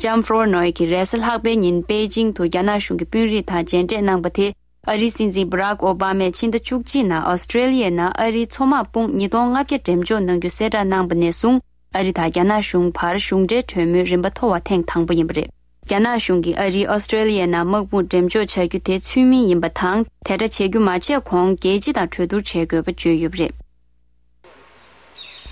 ལྕམ་Flournoy་གིས་རེས་གཟའ་ལྷག་པའི་ཉིན་པེ་ཅིང་དུ་རྒྱ་ནག་གཞུང་གི་དཔོན་རིགས་དང་མཇལ་འཕྲད་གནང་པ་དེ། ཨ་རིའི་སྲིད་འཛིན་Barack Obama་ཕྱི་ཟླ་བཅུ་གཅིག་ནང་ཨོ་སི་ཀྲེ་ལི་ཡའི་ནང་ཨ་རིའི་མཚོ་དམག་དཔུང་ཉིས་སྟོང་ལྔ་བརྒྱ་འགྲེམས་འཇོག་གནང་རྒྱུ་གསལ་བསྒྲགས་གནང་པ་ནས་བཟུང་། ཨ་རི་དང་རྒྱ་ནག་གཞུང་བར་གཞུང་འབྲེལ་གྲོས་མོལ་རིམ་པ་མཐོ་བ་ཐེངས་དང་པོ་ཡིན་པ་རེད། རྒྱ་ནག་གཞུང་གིས་ཨ་རིས་ཨོ་སི་ཀྲེ་ལི་ཡའི་ནང་དམག་དཔུང་འགྲེམས་འཇོག་བྱ་རྒྱུ་དེ་ཚུལ་མིན་ཡིན་པ་དང་། དེ་འདྲ་བྱེད་རྒྱུ་མ་བྱས་གོང་རྒྱལ་སྤྱི་དང་གྲོས་བསྡུར་བྱེད་དགོས་པ་བརྗོད་ཡོད་པ་རེད།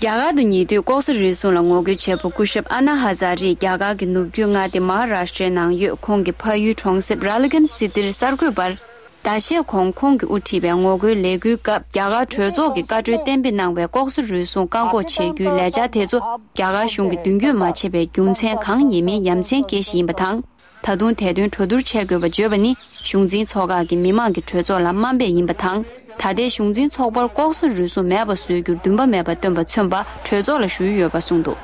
རྒྱ་གར་དུ་ཉེ་དུས་ལྐོག་ཟ་རུལ་སུངས་ལ་ངོ་རྒོལ་བྱེད་པོ་སྐུ་ཞབས་ཨ་ན་ཧ་ཛ་རེས་རྒྱ་གར་གྱི་ནུབ་རྒྱུད་མངའ་སྡེ་མ་ཧ་རཱ་ཤ་ཊྲའི་ནང་ཡོད་ཁོང་གི་ཕ་ཡུལ་གྲོང་གསེབ་ར་ལི་གན་སི་ཏིར་གསར་འགོད་པར། ཟླ་ཤས་གོང་ཁོང་གིས་དབུ་ཁྲིད་པའི་ངོ་རྒོལ་ལས་འགུལ་སྐབས་རྒྱ་གར་གྲོས་ཚོགས་ཀྱི་བཀའ་འཁྲོལ་གཏན་འབེབས་གནང་བའི་ལྐོག་ཟ་རུལ་སུངས་བཀག་འགོག་བྱེད་རྒྱུའི་ལས་འཆར་དེ་ཚོ་རྒྱ་གར་གཞུང་གིས་མདུན་སྐྱོད་མ་བྱས་པའི་རྒྱུ་མཚན་གང་ཡིན་མིན་ཡ་མཚན་སྐྱེལ་བཞིན་ཡིན་པ་དང་། ད་དུང་དེ་དོན་གྲོས་བསྡུར་བྱེད་དགོས་པ་བརྗོད་པ་ནི་གཞུང་འཛིན་ཚོགས་ཁག་གིས་མི་མང་གི་གྲོས་ཚོགས་ལ་དམའ་འབེབས་ཡིན་པ་དང་། ད་ལྟའི་གཞུང་འཛིན་ཚོགས་པར་ལྐོག་ཟ་རུལ་སུངས་མེད་པ་བཟོ་རྒྱུར་འདུན་པ་མེད་པ་སྟོན་པ་མཚོན་པ་གྲོས་ཚོགས་ལ་ཞུས་ཡོད་པ་གསུངས་འདུག་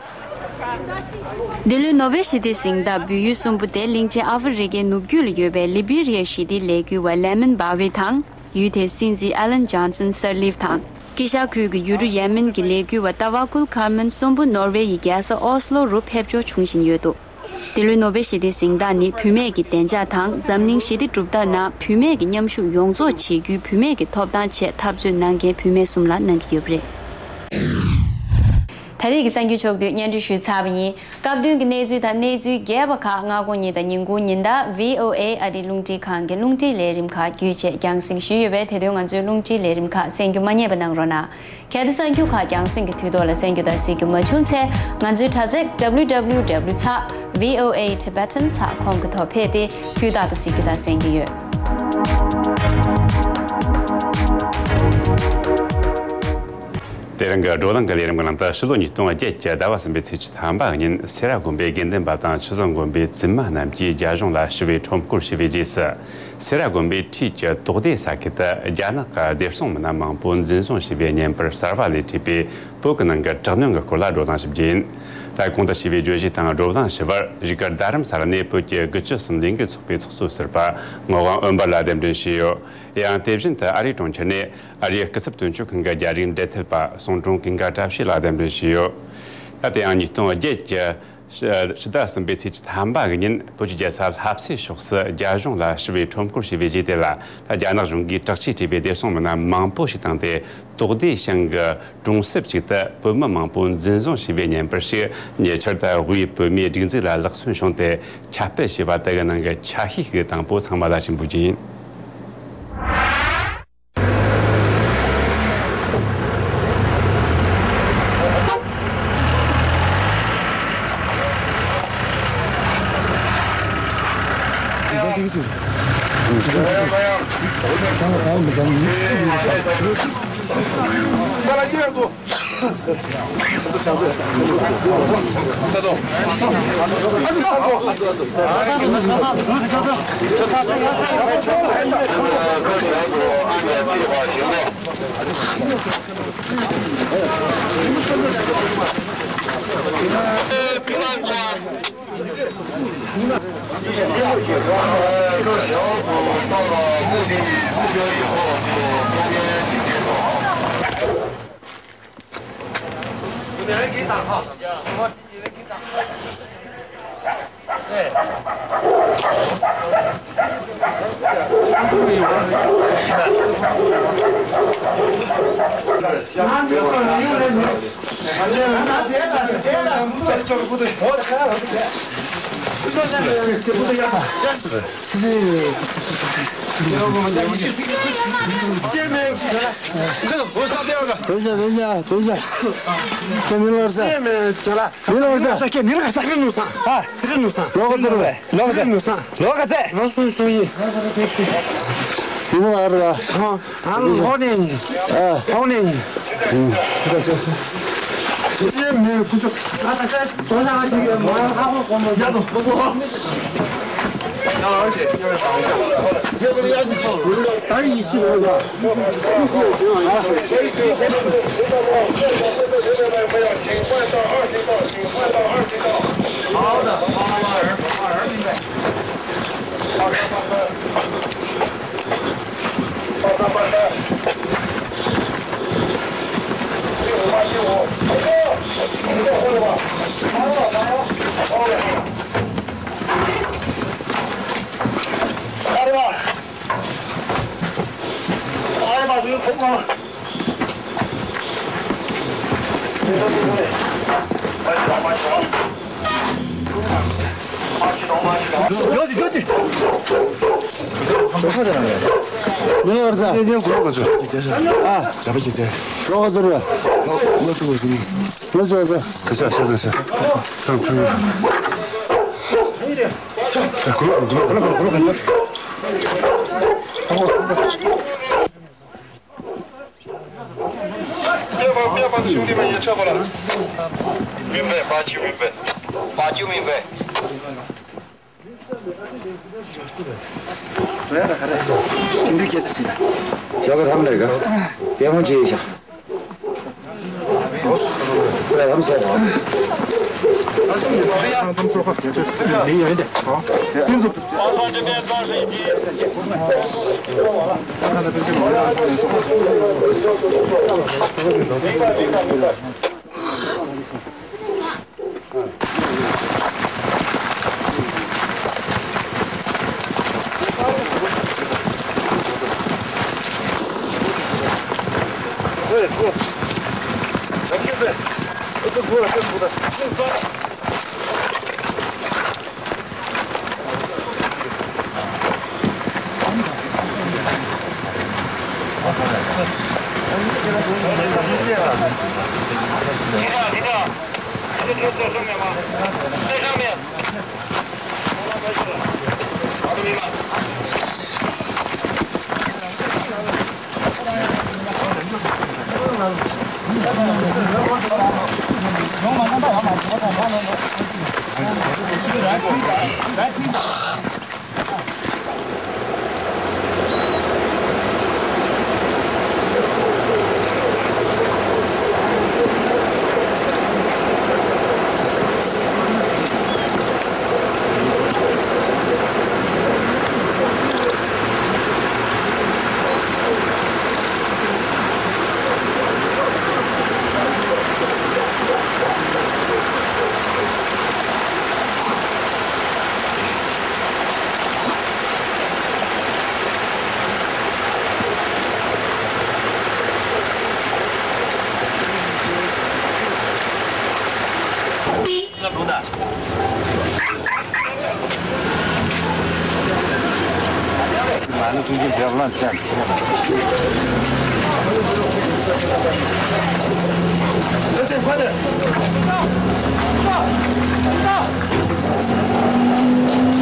འདི་ལོའི་ནོ་བེལ་ཞི་བདེའི་གཟེངས་རྟགས་འབུལ་ཡུལ་གསུམ་པོ་དེ་གླིང་ཆེན་ཨ་ཧྥེ་རི་ཀའི་ནུབ་རྒྱུད་ལ་ཡོད་པའི་ལི་བི་རི་ཡའི་ཞི་བདེའི་ལས་འགུལ་བ་ལེ་མན་བྷ་ཝེ་དང་། ཡུལ་དེའི་སྲིད་འཛིན་ཨ་ལན་ཇོན་སན་སར་ལིབ་དང་། དཀྱིལ་ཤར་ཁུལ་གྱི་ཡུལ་གྲུ་ཡེ་མེན་གྱི་ལས་འགུལ་བ་ཏཱ་ཝ་ཀུལ་ཁར་མན་གསུམ་པོ་ནོར་ཝེ་ཡི་རྒྱལ་ས་ཨོ་སི་ལོ་རུ་ཕེབས་འབྱོར་བྱུང་བཞིན་ཡོད་འདུག་འདི་ལོའི་ནོ་བེལ་ཞི་བདེའི་གཟེངས་རྟགས་ནི་བུད་མེད་ཀྱི་བདེ་འཇགས་དང་འཛམ་གླིང་ཞི་བདེ་སྒྲུབ་ཐབས་ནང་བུད་མེད་ཀྱི་མཉམ་ཞུགས་ཡོངས་རྫོགས་བྱེད་རྒྱུའི་བུད་མེད་ཀྱི་ཐོབ་ཐང་ཆེད་འཐབ་རྩོད་གནང་མཁན་བུད་མེད་གསུམ་ལ་གནང་གི་ཡོད་པ་རེད། ད་རེས་ཀྱི་གསར་འགྱུར་ཕྱོགས་བསྡུས་སྙན་སྒྲོན་ཞུས་ཚར་བ་ཡིན། སྐབས་བསྟུན་གྱི་གནས་ཚུལ་དང་གནས་ཚུལ་རྒྱས་པ་ཁག་སྔ་དགོང་ཉིན་དང་ཉིན་གུང་ཉིན་ལྟར་V O A ཨ་རིའི་རླུང་འཕྲིན་ཁང་གི་རླུང་འཕྲིན་ལས་རིམ་ཁག་བརྒྱུད་བྱས་རྒྱང་སྲིང་ཞུས་ཡོད་པས། དེ་དོན་ང་ཚོའི་རླུང་འཕྲིན་ལས་རིམ་ཁག་གསན་རྒྱུ་མ་བསྙེལ་བ་གནང་རོགས་གནང་། གལ་ཏེ་གསར་འགྱུར་ཁག་རྒྱང་སྲིང་གི་དུས་ཐོག་ལ་གསན་རྒྱུ་དང་གཟིགས་རྒྱུ་མ་བྱུང་ཚེ། ང་ཚོའི་དྲ་ཚིགས་W W W ཚེག་V O A Tibetan ཚེག་ཁོམ་གྱི་ཐོག་ཕེབས་ཏེ་དུས་རྟག་ཏུ་གཟིགས་རྒྱུ་དང་གསན་རྒྱུ་ཡོད། དེ་རིང་གི་བགྲོ་གླེང་གི་ལས་རིམ་གྱི་ནང་དུ་ཕྱི་ལོ་ཉིས་སྟོང་བརྒྱད་ཀྱི་ཟླ་བ་གསུམ་པའི་ཚེས་བཅུ་ཐམ་པ་ཉིན་སེ་ར་དགོན་པའི་དགེ་འདུན་པ་དང་ཆོས་བཟང་དགོན་པའི་བཙུན་མ་རྣམས་ཀྱིས་རྒྱ་གཞུང་ལ་ཞི་བའི་ཁྲོམ་སྐོར་བྱས་པའི་རྗེས་སུ། སེ་ར་དགོན་པའི་འཁྲིས་ཀྱི་དོག་སྡེ་ས་ཁུལ་དུ་རྒྱ་ནག་གི་བདེ་སྲུང་མི་སྣ་མང་པོ་འཛིན་བཟུང་བྱས་པའི་བརྙན་པར་གསར་བ་ལས་བྲིས་པའི་བོད་ཀྱི་ནང་གི་དྲག་གནོན་གྱི་སྐོར་ལ་བགྲོ་གླེང་ཞིབ་རྒྱས་ཡིན། ད་གོང་དུ་ཞུས་པའི་བརྗོད་གཞི་དང་བགྲོ་གླེང་ཞུ་བར་གཞིས་སྒར་རྡ་རམ་ས་ལ་ནས་བོད་ཀྱི་དགུ་བཅུ་གསུམ་ལས་འགུལ་ཚོགས་པའི་ཚོགས་གཙོ་ཟུར་པ་ངག་དབང་འོད་འབར་ལགས་གདན་འདྲེན་ཞུས་ཡོད། ཡང་དེ་བཞིན་དུ་ཨ་རིའི་གྲོང་ཁྱེར་ནས་ཨ་རིའི་སྐུ་ཚབ་དོན་གཅོད་ཁང་གི་རྒྱ་རིགས་འབྲེལ་མཐུད་པ་གསུང་སྒྲོན་ཀུན་དགའ་བཀྲ་ཤིས་ལགས་གདན་འདྲེན་ཞུས་ཡོད། ད་དེ་ཡང་ཉིས་སྟོང་བརྒྱད་ཀྱི་ ཕྱི་ཟླ་གསུམ་པའི་ཚེས་ཐམ་པ་གི་ཉིན་བོད་ཀྱི་རྒྱལ་ས་ལྷ་སའི་ཕྱོགས་སུ་རྒྱ་གཞུང་ལ་ཞི་བའི་ཁྲོམ་སྐོར་བྱས་པའི་རྗེས་དེ་ལ། རྒྱ་ནག་གཞུང་གིས་དྲག་ཆས་སྤྲས་པའི་བདེ་སྲུང་མི་སྣ་མང་པོ་ཞིག་བཏང་སྟེ། དོག་སྡེ་ཞང་གི་གྲོང་གསེབ་ཅིག་ཏུ་བོད་མི་མང་པོ་འཛིན་བཟུང་བྱས་པའི་ཉིན་པར་ཞིག་ཉེ་ཆར་དུ་དབུས་བོད་མིའི་སྒྲིག་འཛུགས་ལ་ལག་སོན་བྱུང་སྟེ་ཁྱབ་སྤེལ་བྱས་པ་དེ་གི་ནང་གི་ཆ་ཤས་ཤིག་དང་པོ་ཚང་མ་ལ་ཞིབ་འཇུག་རྒྱུ་ཡིན།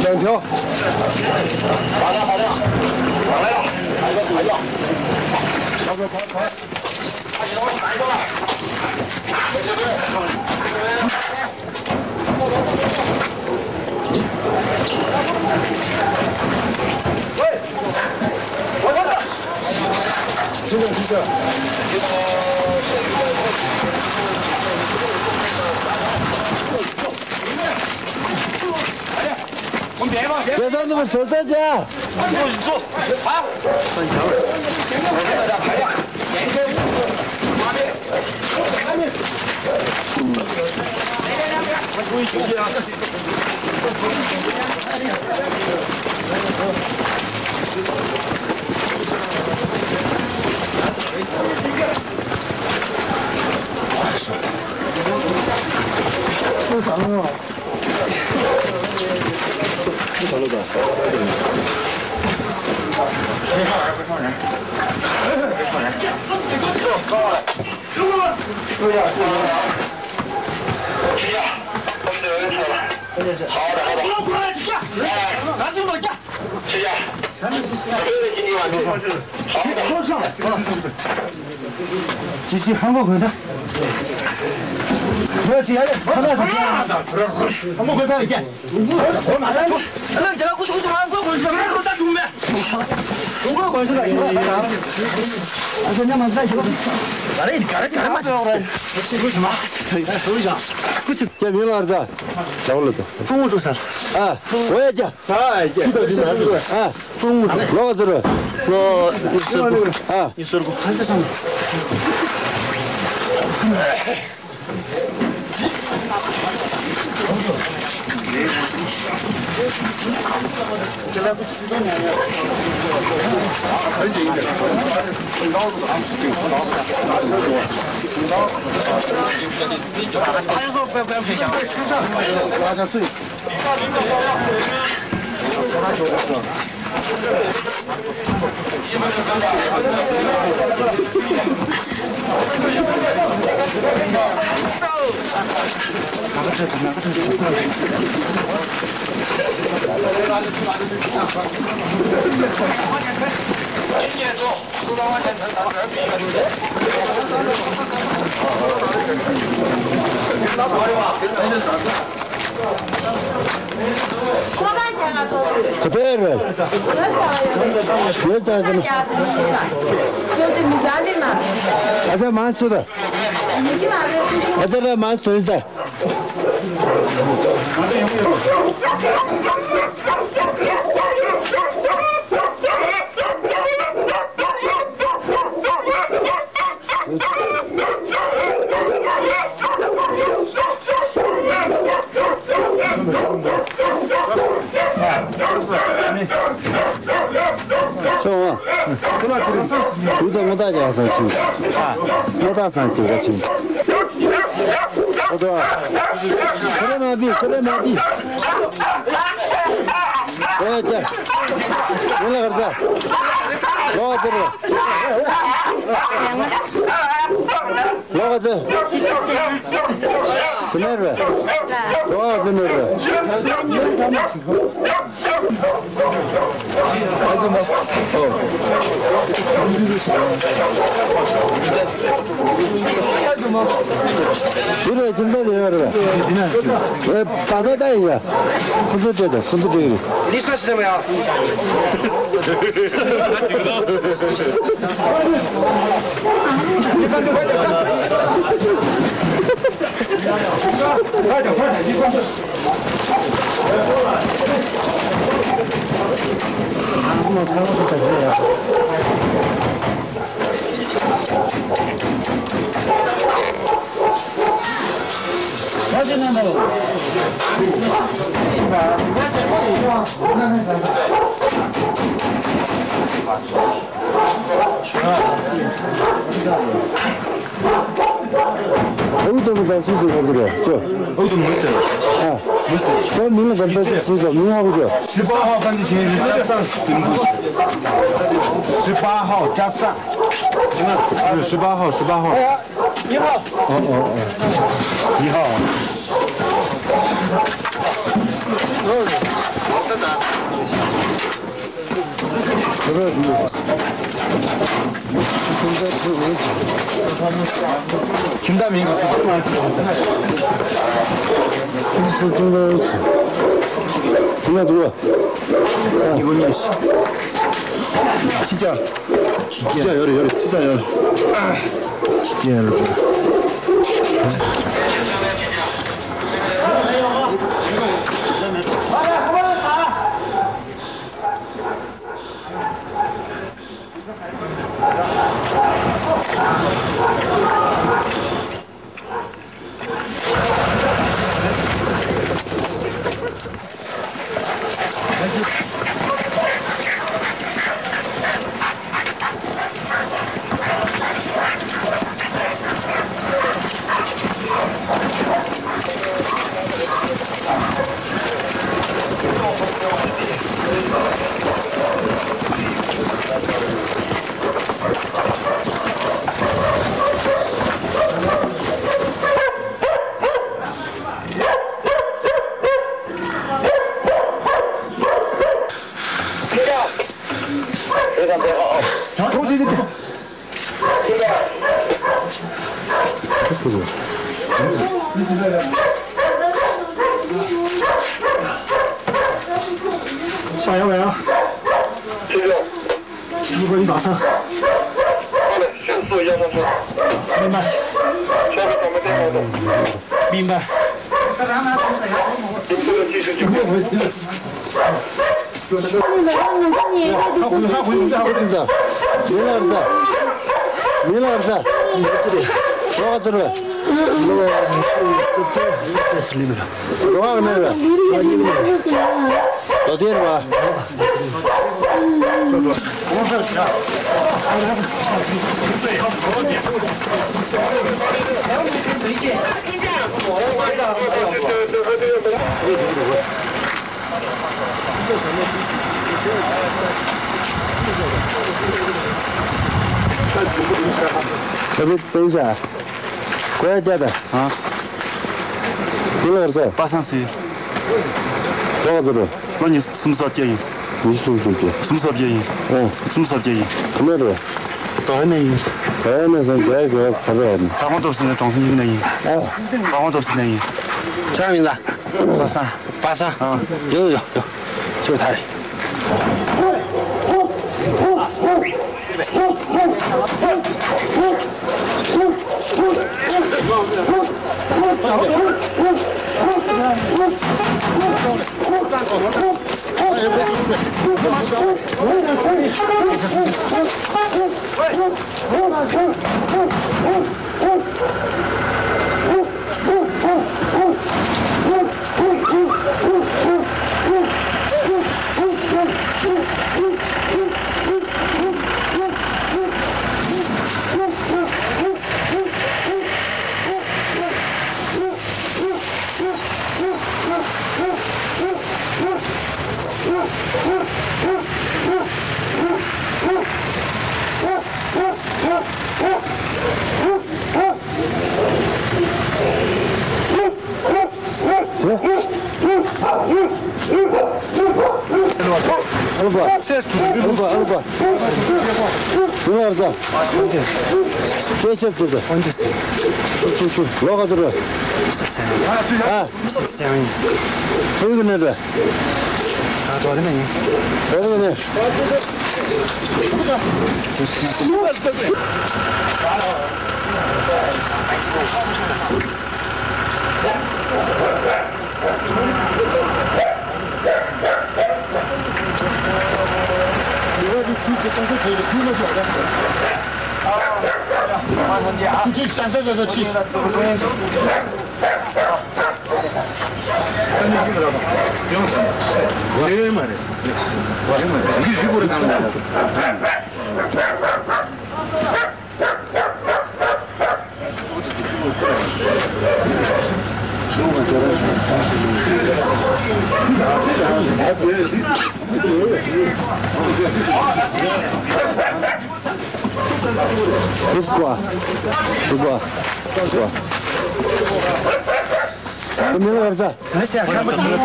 两条。ཅི་ཅི་ཧང་གོ་གོན་ད། ཧང་གོ་གོན་ད་ལ་ཀྱ། ཁོ་ཐེ་རེད། ཡོད་ཙང་ཙང་། ཨ་ཅག་མང་སུ་ད། ཨ་ཅག་ར་མང་སུ་ད། སོང་བ། དུས་དང་སྔོ་ཐག་རྒྱག་ས་ཞིག་སྔོ་ཐག་ཚང་གི་ར་ཕྱིན། ཨོ་དོ། ཁ་རེ་མ་བི་ཁ་རེ་མ་བི། ཨོ་ཀྱ། ཡོང་ལ་གར་ས། ལོ་དེར། ལོ་ག་ཚོད། སུ་མེར་བས། ལོ་ག་ཚོད་མེར་བས། དེ་རེད་ཁྱིམ་ཚང་དེ་ཡོད་རེད། ཨེ་པ་ད་ད་ཡིན་ཡ། ཁོ་ཚོ་སྤྲད་དང་ཁོ་ཚོ་སྤྲད་ཡོད། ལི་སོ་ཤི་ལ་མ་ཡ། ཨུ་ཏུ་མི་ཚང་སུ་ཟིག་ག་ཟིག་རེད་ཅོ། ཨུ་ཏུ་མི་ཟེར། ཨ། ཁོའི་མིང་ལ་ག་རེ་ཟེར་ཅིག་གསུངས་སོང་མིང་ཧ་གོ་ཆོག十八号当地行人是加上行不行？十八号加上。十八号，十八号。一号。哦哦哦，一号。 ཁྱིམ་བདག་མིང་ག་ཚོད། ཁྱིམ་བདག་འདུག་བ། ཉི་གུ་གཉིས། ཕྱི་རྒྱ། ཕྱི་རྒྱ་ཡོད་རེད་ཡོད་རེད། ཕྱི་རྒྱ་ཡོད་རེད། ཕྱི་རྒྱ་ཡོད་རེད།如果你打算，明白，明白。ཁ་བའི་སྟེང་ཤ། ཀོ་ཡ་རྒྱ་དང་། ཨ། ཁྱོད་ལ་ར་ས། པ་སངས་ཟེར། ལོ་ག་ཚོད་རེད། ལོ་ཉི་སུམ་ཅུ་སོ་བརྒྱད་ཡིན། ཉི་སུམ་ཅུ་སོ་བརྒྱད། སུམ་ཅུ་སོ་བརྒྱད་ཡིན། ཨོ། སུམ་ཅུ་སོ་བརྒྱད་ཡིན། ག་ནས་རེད། ད་ནས་ཡིན། ད་ནས་སངས་རྒྱས་ག་ག་རེད། ད་དབང་སྟོབས་ཟེར་ནས་གྲོང་གསེབ་ཡིན་ནས་ཡིན། ཨ། ད་དབང་སྟོབས་ཟེར་ནས་ཡིན། ཆ་མིན་ལ། པ་སངས། པ་སངས། ཨ། ཡོ་ཡོ་ཡོ། ཁྱོད་ཐར། ཨ་ལུ་པ། ཨ་ལུ་པ། ཨ་ལུ་པ། ཡིན་ལ་ར་ས། སྐད་ཆ་ཐུབ་ད། ཐུབ་ཐུབ་ཐུབ། ལོ་ག་ཚོད་རེད། ཨ། ཕུག་གི་ནས་རེད། ཨ། དོ་རེ་ནས་ཡིན། དོ་རེ་ནས། ཀོ་ཨ། ཀོ་ཨ། ཀོ་ཨ། མི་ལ་གར་ཚ།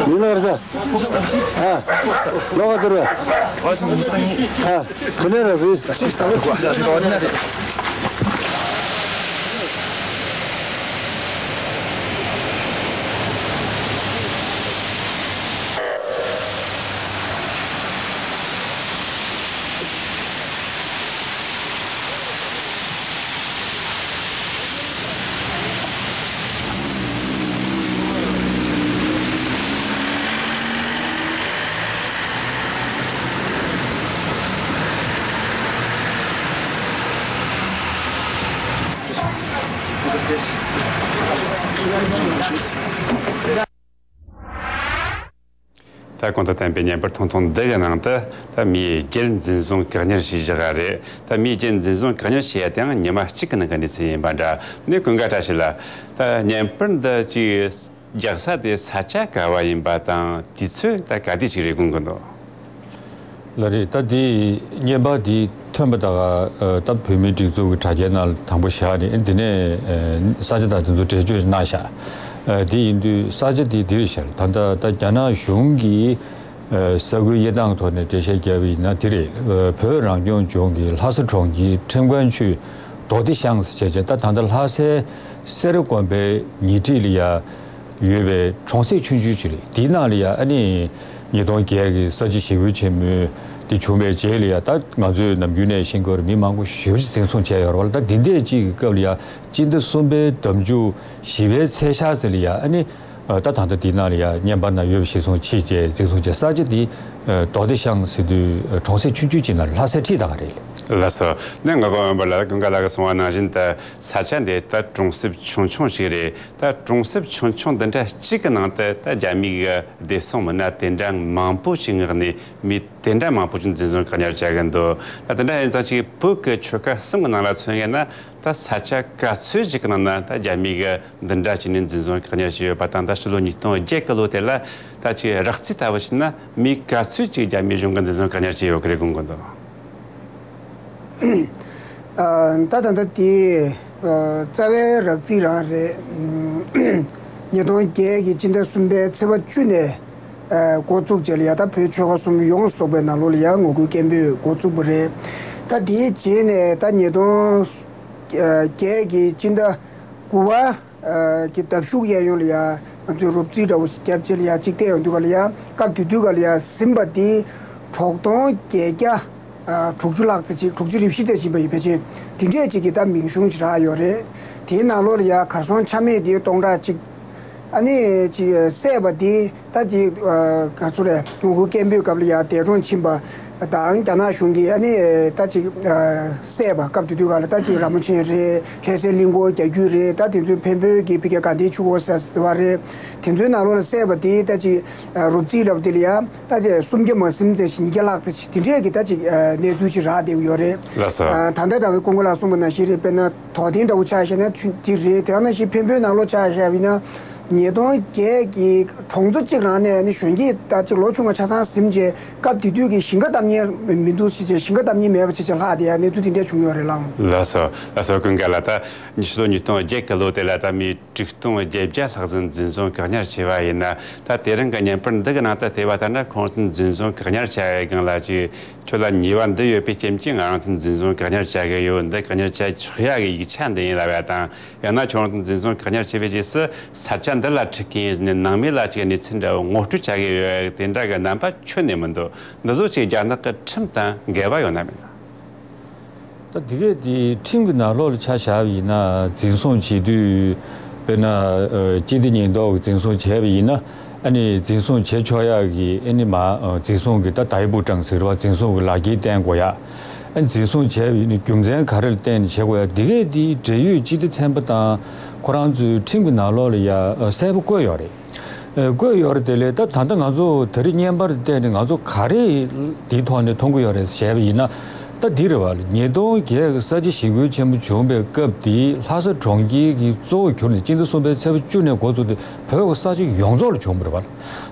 མི་ལ་གར་ཚ། ཨ། ལོག་ག་དུར་བ། ཨ། ཁོ་ནས་ར་རུས། ད་གོང་དུ་བསྟན་པའི་བརྙན་པར་ཐུང་ཐུང་འདི་གི་ནང་དུ། ད་མིའི་རྒྱུད་འཛིན་བཟུང་བཀག་ཉར་བྱས་བཞག་པ་རེད། ད་མིའི་རྒྱུད་འཛིན་བཟུང་བཀག་ཉར་བྱས་ཡ་དེའང་ཉི་མ་གཅིག་གི་ནང་གི་གནས་ཚུལ་ཡིན་པ་འདྲ། ནས་ཀུན་དགའ་བཀྲ་ཤིས་ལགས། ད་བརྙན་པར་འདི་ཅིག་རྒྱག་ས་དེ་ས་ཆ་ག་བ་ཡིན་པ་དང་དུས་ཚོད་ད་ག་དུས་ཅིག་རེད་དགོངས་ཀྱི་འདུག་ལགས་རེད། ད་དེ་བརྙན་པར་དེ་ཐོན་པ་ད་ག་ད་བོད་མིའི་སྒྲིག་འཛུགས་ཀྱི་དྲ་རྒྱའི་ནང་ལ་དང་པོ་བཞག་ནས། དེ་ནས་ས་ཆ་དང་དེ་ཚོ་འགྲེལ་བརྗོད་གནང་ཤག་དེ་ཡིན་དུས་ས་ཆ་དེ་འདིར་བཞག་ད་ལྟ་ད་རྒྱ་ནག་གཞུང་གིས་ས་ཁུལ་དབྱེ་སྟངས་ཐོག་ནས་འགྲེལ་བཤད་བརྒྱབ་པ་ཡིན་ན་དེ་རེད། བོད་རང་སྐྱོང་ལྗོངས་ཀྱི་ལྷ་ས་གྲོང་ཁྱེར་ཁྲིམས་ཁང་ཆུས་རྡོ་སྡེ་ཤང་ཟེར་བྱས་བྱས། ད་ད་ལྟ་ལྷ་སའི་སེ་ར་དགོན་པའི་ཉེ་འཁྲིས་ལ་ཡ་ཡོད་པའི་གྲོང་གསེབ་ཆུང་ཆུང་ཅིག་རེད། དེའི་ནང་ལ་ཡ་ཨ་ནི་ཉིས་སྟོང་བརྒྱད་ཀྱི་ས་བྱི་ཞི་རྒོལ་ཆེན་མོ་དེ་བྱུང་བའི་རྗེས་ལ་ཡ། ད་ང་ཚོས་ནམ་རྒྱུན་ནས་ཤེས་ཀྱི་ཡོད་རེད། མི་མང་པོ་ཞེ་པོ་ཅིག་འཛིན་བཟུང་བྱས་ཡོད་རེད་བ་ལ། ད་འདི་འདྲས་ཅིག་གི་སྐབས་ལ་ཡ་སྤྱི་ཟླ་གསུམ་པའི་ཟླ་མཇུག་བཞི་པའི་ཚེས་ཤར་ཙམ་ལ་ཡ་ཨ་ནི་ད་ད་ལྟ་དེའི་ནང་ལ་ཡ་བརྙན་པར་ནང་ཡོད་པ་གཞིར་བཟུང་བྱས་བྱས་འཛིན་བཟུང་བྱས། ས་ཆ་དེ་རྡོ་སྡེ་ཤང་ཟེར་དུས་གྲོང་གསེབ་ཆུང་ཆུང་ཅིག་ནང་ལྷ་སའི་འཁྲིས་ད་ག་རེད། ལགས་སོ། ནས་ང་གོ་འོན་པ་ལ་ཀུན་དགའ་ལགས་ཀྱིས་གསུངས་པ་ནང་བཞིན་དུ་ས་ཆ་འདི་ད་གྲོང་གསེབ་ཆུང་ཆུང་ཞིག་རེད། ད་གྲོང་གསེབ་ཆུང་ཆུང་འདི་འདྲ་གཅིག་གི་ནང་དུ་ད་རྒྱ་མིའི་བདེ་སྲུང་མི་སྣ་དེ་འདྲ་མང་པོ་ཞིག་མངགས་ནས་མི་དེ་འདྲ་མང་པོ་ཞིག་འཛིན་བཟུང་བཀག་ཉར་བྱ་གི་འདུག་ད་དེ་འདྲ་ཡིན་ཙང་ཅིག་བོད་ཀྱི་ཆོལ་ཁ་གསུམ་གྱི་ནང་ལ་མཚོན་ཡོད་ན། ད་ས་ཆ་ག་ཚོད་ཅིག་གི་ནང་ན་ད་རྒྱ་མིའི་འདི་འདྲ་བྱས་ནས་འཛིན་བཟུང་བཀག་ཉར་བྱས་ཡོད་པ་དང་། ད་ཕྱི་ལོ་ཉིས་སྟོང་བརྒྱད་ཀྱི་ལོ་དེ་ལ་ད་ཅིག་རགས་རྩིས་ལྟ་བུ་བྱས་ན་མི་ག་ཚོད་ཅིག་རྒྱ་མིའི་གཞུང་གིས་འཛིན་བཟུང་བཀག་ཉར་བྱས་ཡོད་ཀྱི་རེད་དགོངས་ཀྱི་འདུག་ཨ། ད་ད་ལྟ་དེ་ཨ་རྩ་བའི་རགས་རྩིས་རང་རེད། ཉིས་སྟོང་བརྒྱད་ཀྱི་སྤྱི་ཟླ་གསུམ་པའི་ཚེས་པ་བཅུ་ནས་ཨ་འགོ་བཙུགས་བྱས་ལ་ཡ། ད་བོད་ཆོལ་ཁ་གསུམ་ཡོངས་རྫོགས་པའི་ནང་ལོགས་ལ་ཡ་ངོ་རྒོལ་སྐད་འབོད་འགོ་བཙུགས་པ་རེད། ད་དེའི་རྗེས་ནས་ད་ཉིས་སྟོང་ཨ་བརྒྱད་ཀྱི་སྤྱི་ཟླ་དགུ་པ་ཨ་གི་ཟླ་གཞུག་གཡས་གཡོན་ལ་ཡ་ང་ཚོས་རོབ་རྩིས་འདྲ་བོ་ཞིག་བརྒྱབ་བྱས་ལ་ཡ་གཅིག་བལྟས་ཡོང་དུས་ག་ལ་ཡ། སྐབས་དེ་དུས་ག་ལ་ཡ་ཟིན་པ་དེ་དྲུག་སྟོང་བརྒྱད་བརྒྱ་ཨ་དྲུག་ཅུ་ལྷག་ཙམ་ཅིག་དྲུག་ཅུ་རེ་བཞི་ཙམ་ཅིག་ཡིན་པ་ཡིན། ཕལ་ཆེར་དེ་འདྲས་ཅིག་གི་ད་མིང་གཞུང་ཅིག་རག་ཡོད་རེད། དེའི་ནང་ལོགས་ལ་ཡ་གར་སོང་ཆ་མེད་དེ་སྟོང་ཕྲག་གཅིག་ཨ་ནི་ཅིག་བསད་པ་དེ་ད་ཅིག་ཨ་ག་ཚོད་རེད། ངོ་རྒོལ་སྐད་འབོད་སྐབས་ལ་ཡ་འདས་གྲོངས་ཕྱིན་པ་དང་། རྒྱ་ནག་གཞུང་གིས་ཨ་ནི་ད་ཅིག་ཨ་བསད་པ། སྐབས་དེ་དུས་ག་ལ་ད་ཅིག་ར་མོ་ཆེ་རེད། ལྷ་སའི་གླིང་སྐོར་རྒྱག་རྒྱུ་རེད། ད་དེ་ཚོའི་འཕན་པོའི་གི་ཕི་ག་དགའ་ལྡན་ཆོས་འཁོར་ཟེར་བ་རེད། དེ་ཚོའི་ནང་ལོགས་ལ་བསད་པ་དེ་ད་ཅིག་ཨ་རོབ་རྩིས་འདྲ་བོ་དེ་ལ་ཡ། ད་ཆ་སུམ་བརྒྱ་མ་ཟིན་ཙམ་ཞིག་ཉིས་བརྒྱ་ལྷག་ཙམ་ཞིག་དེ་འདྲས་ཀྱི་ད་ཅིག་ཨ་གནས་ཚུལ་ཅིག་རག་བསྡད་ཡོད་རེད། ལགས་སོ། ཨ་ད་ལྟ་ད་ཀུན་དགའ་ལགས་གསུངས་པ་ནང་བཞིན་རེད། དཔེར་ན་དོ་དམ་འདྲ་བོ་ཆ་བཞག་ན་ཆུ་དེ་རེད། དེ་ནང་བཞིན་འཕན་པོའི་ནང་ལོགས་ཆ་བཞག་པ་ཡིན་ན་ཉིས་སྟོང་བརྒྱད་ཀྱི་གྲོང་ཚོ་གཅིག་རང་ནས་ནི་གཞོན་སྐྱེས་ད་ཅིག་ལོ་ཆུང་བ་ཆ་ཚང་ཟིན་བྱས་སྐབས་དེ་དུས་ཀྱི་ཞིང་ཁ་བཏབ་མཁན་མི་འདུག་ཟེར་བྱས། ཞིང་ཁ་བཏབ་མཁན་མེད་པ་བྱས་བྱས་ལྷག་བསྡད་ཡ་གནས་ཚུལ་དེ་འདྲས་བྱུང་ཡོད་རེད་ལགས། ལགས་སོ། ལགས་སོ། ཀུན་དགའ་ལགས། ད་ཕྱི་ལོ་ཉིས་སྟོང་བརྒྱད་ཀྱི་ལོ་དེ་ལ་ད་མི་དྲུག་སྟོང་བརྒྱད་བརྒྱ་ལྷག་ཙམ་འཛིན་བཟུང་བཀག་ཉར་བྱས་པ་ཡིན་ན། ད་དེ་རིང་གི་བརྙན་པར་འདི་གི་ནང་དུ་བལྟས་པ་ལྟར་ན། ཁོང་ཚོ་འཛིན་བཟུང་བཀག་ཉར་བྱ་ཡའི་སྒང་ལ་ཅིག་ཁྱོད་ལ་ཉེས་པ་འདི་ཡོད་པའི་རྐྱེན་གྱིས་ང་རང་ཚོ་འཛིན་བཟུང་བཀག་ཉར་བྱ་གི་ཡོད། འདི་བཀག་ཉར་བྱ་ཆོག་ཡ་གི་ཡིག་ཆ་འདི་ཡིན་ལབ་ཡ་དང་། ཡང་ན་ཁྱོད་རང་ཚོ་འཛིན་བཟུང་བཀག་ཉར་བྱས་པའི་རྗེས་སུ་ས་ཆ་འདི་ལ་ཁྲིད་མཁན་ནས་ནང་མི་ལ་ཅིག་གནས་ཚུལ་འདྲ་བོ་ངོ་སྤྲོད་བྱ་གི་ཡོད། དེ་འདྲ་གི་རྣམ་པ་ཁྱོན་ནས་མི་འདུག་འདི་ཚོ་ཅིག་རྒྱ་ནག་གི་ཁྲིམས་དང་འགལ་བ་ཡོད་ན་མེད་ན། ད་དེ་གས་དེ་ཁྲིམས་ཀྱི་ནང་ལོགས་ལ་ཆ་བཞག་པ་ཡིན་ན། འཛིན་བཟུང་བྱེད་དུས་དཔེར་ན་ཨ་སྤྱི་བདེ་ཉེན་རྟོག་གིས་འཛིན་བཟུང་བྱས་པ་ཡིན་ན། ཨ་ནི་འཛིན་བཟུང་བྱེད་ཆོག་ཡག་གི་ཨ་ནི་མ་ཨ་འཛིན་བཟུང་གི་ད་དའི་པུའུ་ཀྲང་ཟེར་བ། འཛིན་བཟུང་གི་ལག་འཁྱེར་བསྟན་དགོས་ཡ། ཨ་ནི་འཛིན་བཟུང་བྱས་པ་ཡིན་ན་རྒྱུ་མཚན་ག་རེ་ལ་བརྟེན་ནས་བྱེད་དགོས་ཡ། དེ་གས་དེ་འབྲེལ་ཡོད་སྤྱི་བདེ་ཚན་པ་དང་ཁོ་རང་ཚོའི་ཁྲིམས་ཀྱི་ནང་ལོགས་ལ་ཡ་ཨ་གསལ་པོ་བཀོད་ཡོད་རེད། ཨ་བཀོད་ཡོད་རེད། དེ་ལས་ད་ད་ལྟ་ང་ཚོ་ད་རེས་བརྙན་པར་བལྟས་ནས་ང་ཚོ་ག་རེ་དེའི་ཐོག་ནས་མཐོང་གི་ཡོད་རེད་ཞེས་པ་ཡིན་ན། ད་འདི་རེད་བ། ཉིས་སྟོང་བརྒྱད་ཀྱི་ས་བྱི་ཞི་རྒོལ་ཆེན་པོ་བྱུང་བའི་སྐབས་དེ་ལྷ་ས་གྲོང་ཁྱེར་གྱི་གཙོ་བོ་གྱུར་ནས་སྤྱི་ཟླ་གསུམ་པའི་ཚེས་པ་བཅུ་ནས་འགོ་བཙུགས་ཏེ་བོད་ཀྱི་ས་ཆ་ཡོངས་རྫོགས་ལ་བྱུང་བ་རེད་བ།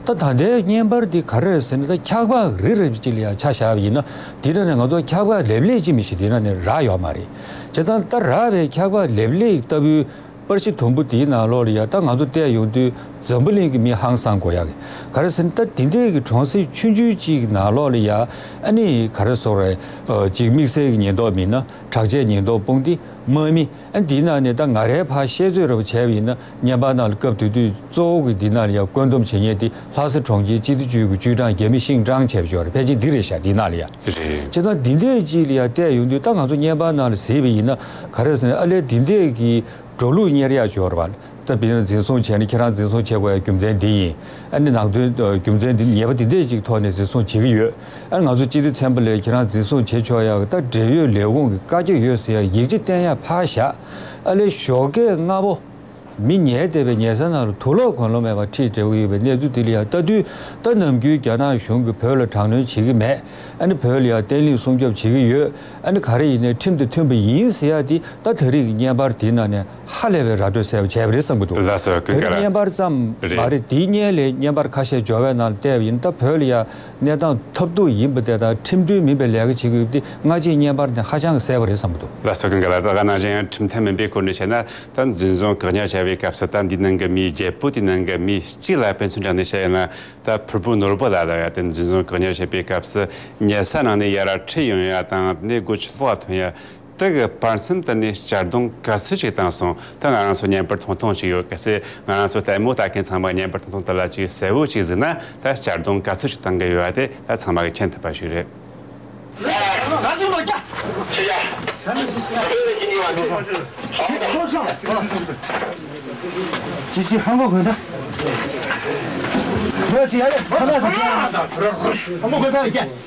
ད་ད་ལྟའི་བརྙན་པར་འདི་ག་རེ་རེད་ཟེར་ན། ད་འཁྱག་པགས་རི་རེ་གཅིག་ལ་ཡང་ཆ་བཞག་པ་ཡིན་ན། འདི་ནང་ནས་ང་ཚོ་འཁྱག་པགས་ལེབ་ལེབ་ཅིག་མི་ཤེས་འདི་ནང་ནས་རག་ཡོད་མ་རེད། བྱས་ཙང་ད་རག་པའི་འཁྱག་པགས་ལེབ་ལེབ་ལྟ་བུའི་པར་གཞི་དུམ་བུ་དེའི་ནང་ལོགས་ལ་ཡ། ད་ང་ཚོ་བལྟས་ཡོང་དུས་འཛམ་བུ་གླིང་གི་མི་ཧང་སང་དགོས་ཡག་གི་ག་རེ་ཟེར་ན། ད་འདི་འདྲའི་གི་གྲོང་གསེབ་ཆུང་ཆུང་ཅིག་གི་ནང་ལོགས་ལ་ཡ། ཨ་ནི་ག་རེ་ཟེར་དགོས་རེད། ཨ། ཅིག་དམིགས་བསལ་གྱི་ཉེན་རྟོག་མི་སྣ། དྲག་ཆས་ཉེན་རྟོག་དཔུང་སྡེ། དམག་མི། ཨ། འདིའི་ནང་ནས་ད་ང་རའི་ཕར་བཤད་ཚོད་རེ་བྱས་པ་ཡིན་ན། བརྙན་པར་ནང་ལ་སྐབས་དེ་དུས་གཙོ་བོ་གི་འདི་ནང་ལ་ཡ་བཀོད་འདོམས་བྱེད་མཁན་དེ་ལྷ་ས་གྲོང་ཁྱེར་སྤྱི་བདེ་ཅུས་ཀྱི་ཅུས་ཀྲང་རྒྱ་མི་ཤིང་ཀྲང་བྱས་པ་ཅིག་ཡོད་རེད། ཕལ་ཆེར་འདི་རེད་ཤག་འདིའི་ནང་ལ་ཡ། རེད། བྱས་ཙང་འདི་འདྲའི་ཅིག་ལ་ཡ་བལྟས་ཡོང་དུས། ད་ང་ཚོ་བརྙན་པར་ནང་ལ་གཟིགས་པ་ཡིན་ན། ག་རེ་ཟེར་ན། ཨ་ལས་འདི་འདྲའི་གི་འགྲོ་ལུགས་གཉེར་ཡག་ཅིག་ཡོད་རེད་བ། ད་དཔེར་ན་འཛིན་བཟུང་བྱས་ན། ཁྱེད་རང་འཛིན་བཟུང་བྱེད་དགོས་ཡག་རྒྱུ་མཚན་འདི་ཡིན། ཨ་ནི་ནང་དོན་རྒྱུ་མཚན་འདི་ཉེས་པ་འདི་འདྲས་ཅིག་ཐོག་ནས་འཛིན་བཟུང་བྱེད་ཀྱི་ཡོད། ཨ་ནི་ང་ཚོ་སྤྱི་བདེ་ཚན་པ་ལས་ཁྱེད་རང་འཛིན་བཟུང་བྱེད་ཆོག་ཡག་གི་ད་འབྲེལ་ཡོད་ལས་ཁུངས་ཀྱི་བཀའ་རྒྱ་ཡོད་ཟེར་ཡག་ཡིག་ཆ་བསྟན་ཡག་ཕར་བཞག་ཨ་ལས་ཞོགས་ཀས་སྔ་པོ་མི་ཉལ་བསྡད་པའི་ཉལ་ས་ནང་ལ་དུག་ལོག་གོན་ལོག་མེད་པར་ཁྲིད་བསྡད་ཀྱི་ཡོད་པའི་གནས་ཚུལ་འདི་ལ་ཡ་ལྟ་དུས། ད་ནམ་རྒྱུན་རྒྱ་ནག་གཞུང་གིས་བོད་ལ་དྲག་གནོན་བྱེད་ཀྱི་མེད། ཨ་ནི་བོད་ལ་ཡ་བརྟན་ལྷིང་སྲུང་སྐྱོབ་བྱེད་ཀྱི་ཡོད། ཨ་ནི་ག་རེ་ཡིན་ནའི་ཁྲིམས་དང་མཐུན་པ་ཡིན་ཟེར་ཡག་འདི་ད་ད་རེས་ཀྱི་བརྙན་པར་འདིའི་ནང་ནས་ཧ་ལས་པའི་ར་སྤྲོད་གསལ་པོ་བྱས་པ་རེད་བསམ་གྱི་འདུག་ལགས་སོ། ད་ཀུན་དགའ་ལགས། བརྙན་པར་ཙམ་རེད། མ་རེད། དེའི་སྔོན་ལ་བརྙན་པར་ཁ་ཤས་འབྱོར་བའི་ནང་ལ་བལྟས་པ་ཡིན་ན། ད་བོད་ལ་ཡ་གནས་སྟངས་ཐབས་སྡུག་ཡིན་པ་དེ་དང་། ཁྲིམས་མཐུན་མིན་པའི་ལས་ཀ་བྱེད་ཀྱི་ཡོད་པ་དེ་སྔ་ཕྱིའི་བརྙན་པར་དེ་ཧ་ཅང་གི་གསལ་པོ་རེད་བསམ་གྱི་འདུག་ལགས་སོ། ཀུན་དགའ་ལགས། ད་ག་ནང་བཞིན་ཁྲིམས་མཐུན་མིན་པའི་སྐོར་ནས་བཤད་ན། ད་འཛིན་བཟུང་བཀག་ཉར་བྱས་པའི་སྐབས་སུ། ད་འདིའི་ནང་གི་མིའི་བརྒྱད་པོ་དེའི་ནང་གི་མིའི་གཅིག་ལ་དཔེ་མཚོན་བྱས་ནས་བཤད་ཡོད་ན། ད་ཕུར་བུ་ནོར་བུ་ལགས་ལ་ཡ་དེ་འཛིན་བཟུང་བཀག་ཉར་བྱས་པའི་སྐབས་སུ་ཉལ་ས་ནང་ནས་ཡར་ཁྲིད་ཡོང་ཡ་དང་། དེ་ནས་སྒོ་ཕྱི་ལོགས་ཐོན་ཡ། དེ་གི་བར་མཚམས་དེ་ནས་གཅར་རྡུང་ག་ཚོད་ཅིག་བཏང་སོང་། ད་ང་རང་ཚོ་བརྙན་པར་ཐུང་ཐུང་ཅིག་ཡོད། གལ་སྲིད་ང་རང་ཚོ་ལྟད་མོ་ལྟ་མཁན་ཚང་མ་བརྙན་པར་ཐུང་ཐུང་དེ་ལ་ཅིག་གསལ་བོ་ཅིག་གཟིགས་ན། ད་གཅར་རྡུང་ག་ཚོད་ཅིག་བཏང་གི་ཡོད་པ་དེ་ད་ཚང་མ་གིས་མཁྱེན་ཐུབ་པ་ཞིག་རེད། ཅི་ཅི་ཧང་གོ་གོན་ད། ཧང་གོ་གོན་ད་ལ་ཀྱ།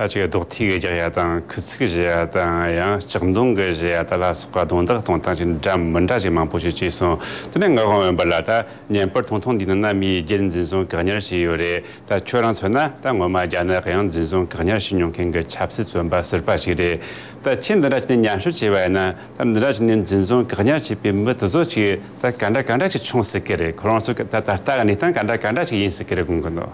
ད་ཅིག་རྡོག་ཐིག་གི་རྒྱག་ཡ་དང་། ཁུ་ཚུར་གྱི་བཞེས་ཡ་དང་། ཡང་ལྕགས་མདུང་གི་བཞེས་ཡ་དེ་ལ་སོགས་པ་རྡུང་རྡེག་གཏོང་སྟངས་ཅིག་འདྲ་མི་འདྲ་ཅིག་མང་པོ་ཞིག་བྱས་སོང་། དེ་ནས་ངག་དབང་འོད་འབར་ལགས། ད་བརྙན་པར་ཐུང་ཐུང་འདིའི་ནང་ན་མིའི་རྒྱུད་འཛིན་བཟུང་བཀག་ཉར་བྱས་ཡོད་རེད། ད་ཁྱོད་རང་མཚོན་ན། ད་སྔོན་མ་རྒྱ་ནག་གིས་ཡང་འཛིན་བཟུང་བཀག་ཉར་བྱས་མྱོང་མཁན་གྱི་ཆབ་སྲིད་བཙོན་པ་ཟུར་པ་ཞིག་རེད། ད་ཁྱེད་འདི་འདྲ་བྱས་ནས་ཉམས་ཞིབ་བྱས་པ་ཡིན་ན། ད་འདི་འདྲ་བྱས་ནས་འཛིན་བཟུང་བཀག་ཉར་བྱས་པའི་མི་དེ་ཚོ་ཅིག་ད་ག་འདྲ་ག་འདྲ་ཅིག་བྱུང་སྲིད་ཀྱི་རེད། ཁོ་རང་ཚོ་ད་ད་ལྟ་གི་གནས་སྟངས་ག་འདྲ་ག་འདྲ་ཅིག་ཡིན་སྲིད་ཀྱི་རེད་དགོངས་ཀྱི་འདུག་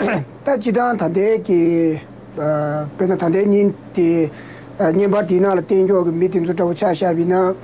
ད་སྤྱིར་བཏང་ད་ལྟའི་གི། ཨ། དཔེར་ན་ད་ལྟའི་ཉིན་དེ། ཨ། བརྙན་པར་དེའི་ནང་ལ་བསྟན་ཆོག་གི་མི་དེ་ཚོ་འདྲ་བོ་ཆ་བཞག་པ་ཡིན་ན།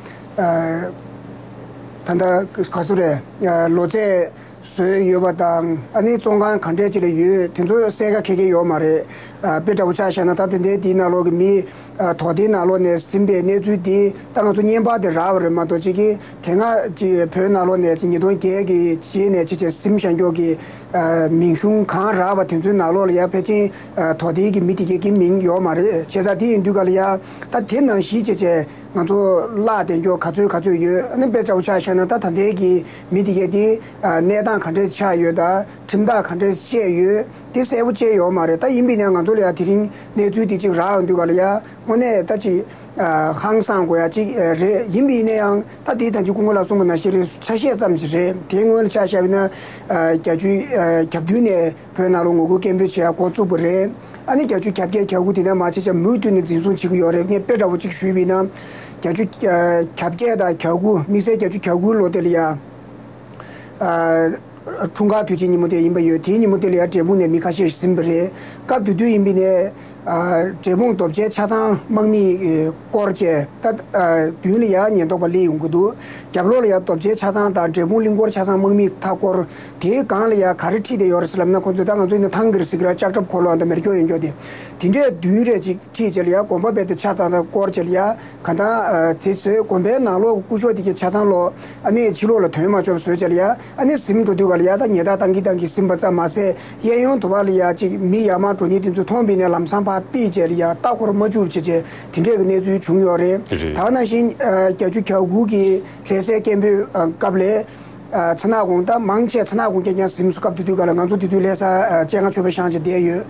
ཨ། ད་ལྟ་ག་ཚོད་རེད། ཨ། ལོ་ཚད་བཟོས་ཡོད་པ་དང་། ཨ་ནི་བཙོན་ཁང་ག་འདྲས་ཅིག་ལ་ཡོད། དེ་ཚོ་གསལ་ཁ་ཁེ་ཁེ་ཡོད་མ་རེད། ཨ། དཔེ་འདྲ་བོ་ཆ་བཞག་ན། ད་དེ་འདྲའི་དེའི་ནང་ལོགས་ཀྱི་མི། ཨ། དོ་དེའི་ནང་ལོགས་ནས་ཟིན་པའི་གནས་ཚུལ་དེ། ད་ང་ཚོ་བརྙན་པར་དེ་རག་པ་རེད་མ་གཏོགས། ཅིག་གི་དེ་སྔ་ཅིག་བོད་ནང་ལོགས་ནས་ཉིས་སྟོང་བརྒྱད་ཀྱི་རྗེས་ནས་ཅིག་ཅིག་ཟིན་བཞག་མཁན་གྱི། ཨ། མིང་གཞུང་གང་རག་པ་དེ་ཚོའི་ནང་ལོགས་ལ་ཡ་ཕལ་ཆེར། ཨ། དོ་དེའི་གི་མི་དེ་གའི་གི་མིང་ཡོད་མ་རེད། བྱས་ཙང་དེ་ཡིན་དུས་ག་ལ་ཡ། ད་དེ་ནང་བཞིན་ཅིག་ཅིག་ང་ཚོ་བརླག་བསྡད་མཁན་ག་ཚོད་ག་ཚོད་ཡོད། ཨ་ནི་དཔེ་འདྲ་བོ་ཆ་བཞག་ན། ད་ད་ལྟའི་གི་མི་དེ་གའི་དེ། ཨ། གནས་སྟངས་ག་འདྲས་ཆགས་ཡོད་དང་། ཁྲིམས་ཐག་ག་འདྲས་བཅད་ཡོད། དེ་གསལ་པོ་བཅད་ཡོད་མ་རེད། ད་ཡིན་པ་ཡིན་ནའང་ང་ཚོ་ལ་ཡ་དེ་རིང་གནས་ཚུལ་དེ་ཅིག་རག་ཡོང་དུས་ག་ལ་ཡ། དངོས་གནས་ད་ཅིག། ཨ། ཧང་སང་དགོས་ཡ་ཅིག། ཨ། རེད། ཡིན་པ་ཡིན་ནའང་ད་དེ་ད་ཅིག་སྐུ་ངོ་ལགས་གསུངས་པ་ནང་བཞིན་རེད། ཆ་ཤས་ཙམ་ཞིག་རེད། དེ་སྔོན་ལ་ཆ་བཞག་པ་ཡིན་ན། ཨ། བརྒྱད་ཅུ། ཨ། གྱ་བདུན་ནས་བོད་ནང་ལ་ངོ་རྒོལ་སྐད་འབོད་བྱེད་ཡ་འགོ་བཙུགས་པ་རེད། ཨ་ནི་བརྒྱད་ཅུ་གྱ་བརྒྱད་གྱ་དགུ་དེ་ནས་མར་ཆ་བཞག་མུ་མཐུད་ནས་འཛིན་བཟུང་བྱེད་ཀྱི་ཡོད་རེད། ངས་དཔེ་འདྲ་བོ་ཅིག་ཞུས་པ་ཡིན་ན། བརྒྱད་ཅུ། ཨ། གྱ་བརྒྱད་དང་གྱ་དགུ། དམིགས་བསལ་བརྒྱད་ཅུ་གྱ་དགུ་ལོ་དེ་ལ་ཡ། ཨ། འཁྲུངས་སྐར་དུས་ཆེན་ཉིན་མོ་དེ་ཡིན་པ་ཡོད། དེའི་ཉིན་མོ་དེ་ལ་ཡ་འབྲས་སྤུངས་ནས་མི་ཁ་ཤས་ཤིག་ཟིན་པ་རེད། སྐབས་དེ་དུས་ཡིན་པ་ཡིན་ནའི། འབྲས་སྤུངས་རྡོ་རྗེ་ཆ་ཚང་དམག་མིའི་སྐོར་བཅས། ད་མདུན་ལ་ཡང་ཉེན་རྟོག་པ་སླེབས་ཡོང་གི་འདུག་རྒྱབ་ལོགས་ལ་ཡང་རྡོ་རྗེ་ཆ་ཚང་དང་འབྲས་སྤུངས་གླིང་སྐོར་ཆ་ཚང་དམག་མིའི་མཐའ་སྐོར། དེའི་སྒང་ལ་ཡང་ག་རེ་ཁྲིད་བསྡད་ཡོད་རེད་ཟེར་ལབ་ན། ཁོང་ཚོས་ད་ང་ཚོ་ཡིན་ན་ཐང་གི་རེད་ཟེར་གི་ར། ལྕགས་ཁྲབ་འཁོར་ལོ་དང་མེ་སྒྱོགས་ཡོད་མཁན་དེ། དེ་འདྲས་མདུན་རེ་ཅིག་ཁྲིད་བྱས་ལ་ཡ། གོམ་པ་རྦད་དེ་ཆ་ཚང་དང་སྐོར་བྱས་ལ་ཡ། གང་ལྟར་དེ་ཚོའི་དགོན་པའི་ནང་ལོགས་ཀྱི་སྐུ་ཞབས་དེ་གའི་ཆ་ཚང་ལོ། ཨ་ནི་ཕྱི་ལོགས་ལ་ཐོན་མ་ཆོག་བཟོས་བྱས་ལ་ཡ། ཨ་ནི་གཟིམ་འགྲོ་དུས་ག་ལ་ཡ། ད་ཉལ་ཐ་བཏང་གི་བཏང་གི་གཟིམ་པ་ཙམ་མ་ཟད། གཡས་གཡོན་དུ་བ་ལ་ཡ་ཅིག་མི་ཡར་མར་འགྲོ་མཁན་དེ་ཚོ་མཐོང་བ་ཡིན་ན་ལམ་སང་ཕར་ཕུད་བྱས་ལ་ཡ། ལྟ་སྐོར་མ་བཅུག་བྱས་བྱས། དེ་འདྲས་ཀྱི་གནས་ཚུལ་བྱུང་ཡོད་རེད། རེད། ད་ག་ནང་བཞིན་བརྒྱད་ཅུ་གྱ་དགུ་གི་ལྷ་སའི་སྐད་འབོད་སྐབས་ལ། ཨ། མཚོ་སྣ་དགོན། ད་མང་ཆེ་མཚོ་སྣ་དགོན་རྐྱང་རྐྱང་གཟིམ་སོང་། སྐབས་དེ་དུས་ག་ལ་ང་ཚོ་དེ་དུས་ལྷ་ས་ཨ་སྤྱན་སྔ་ཆོས་འཕེལ་ཤང་ཅིག་བསྡད་ཡོད།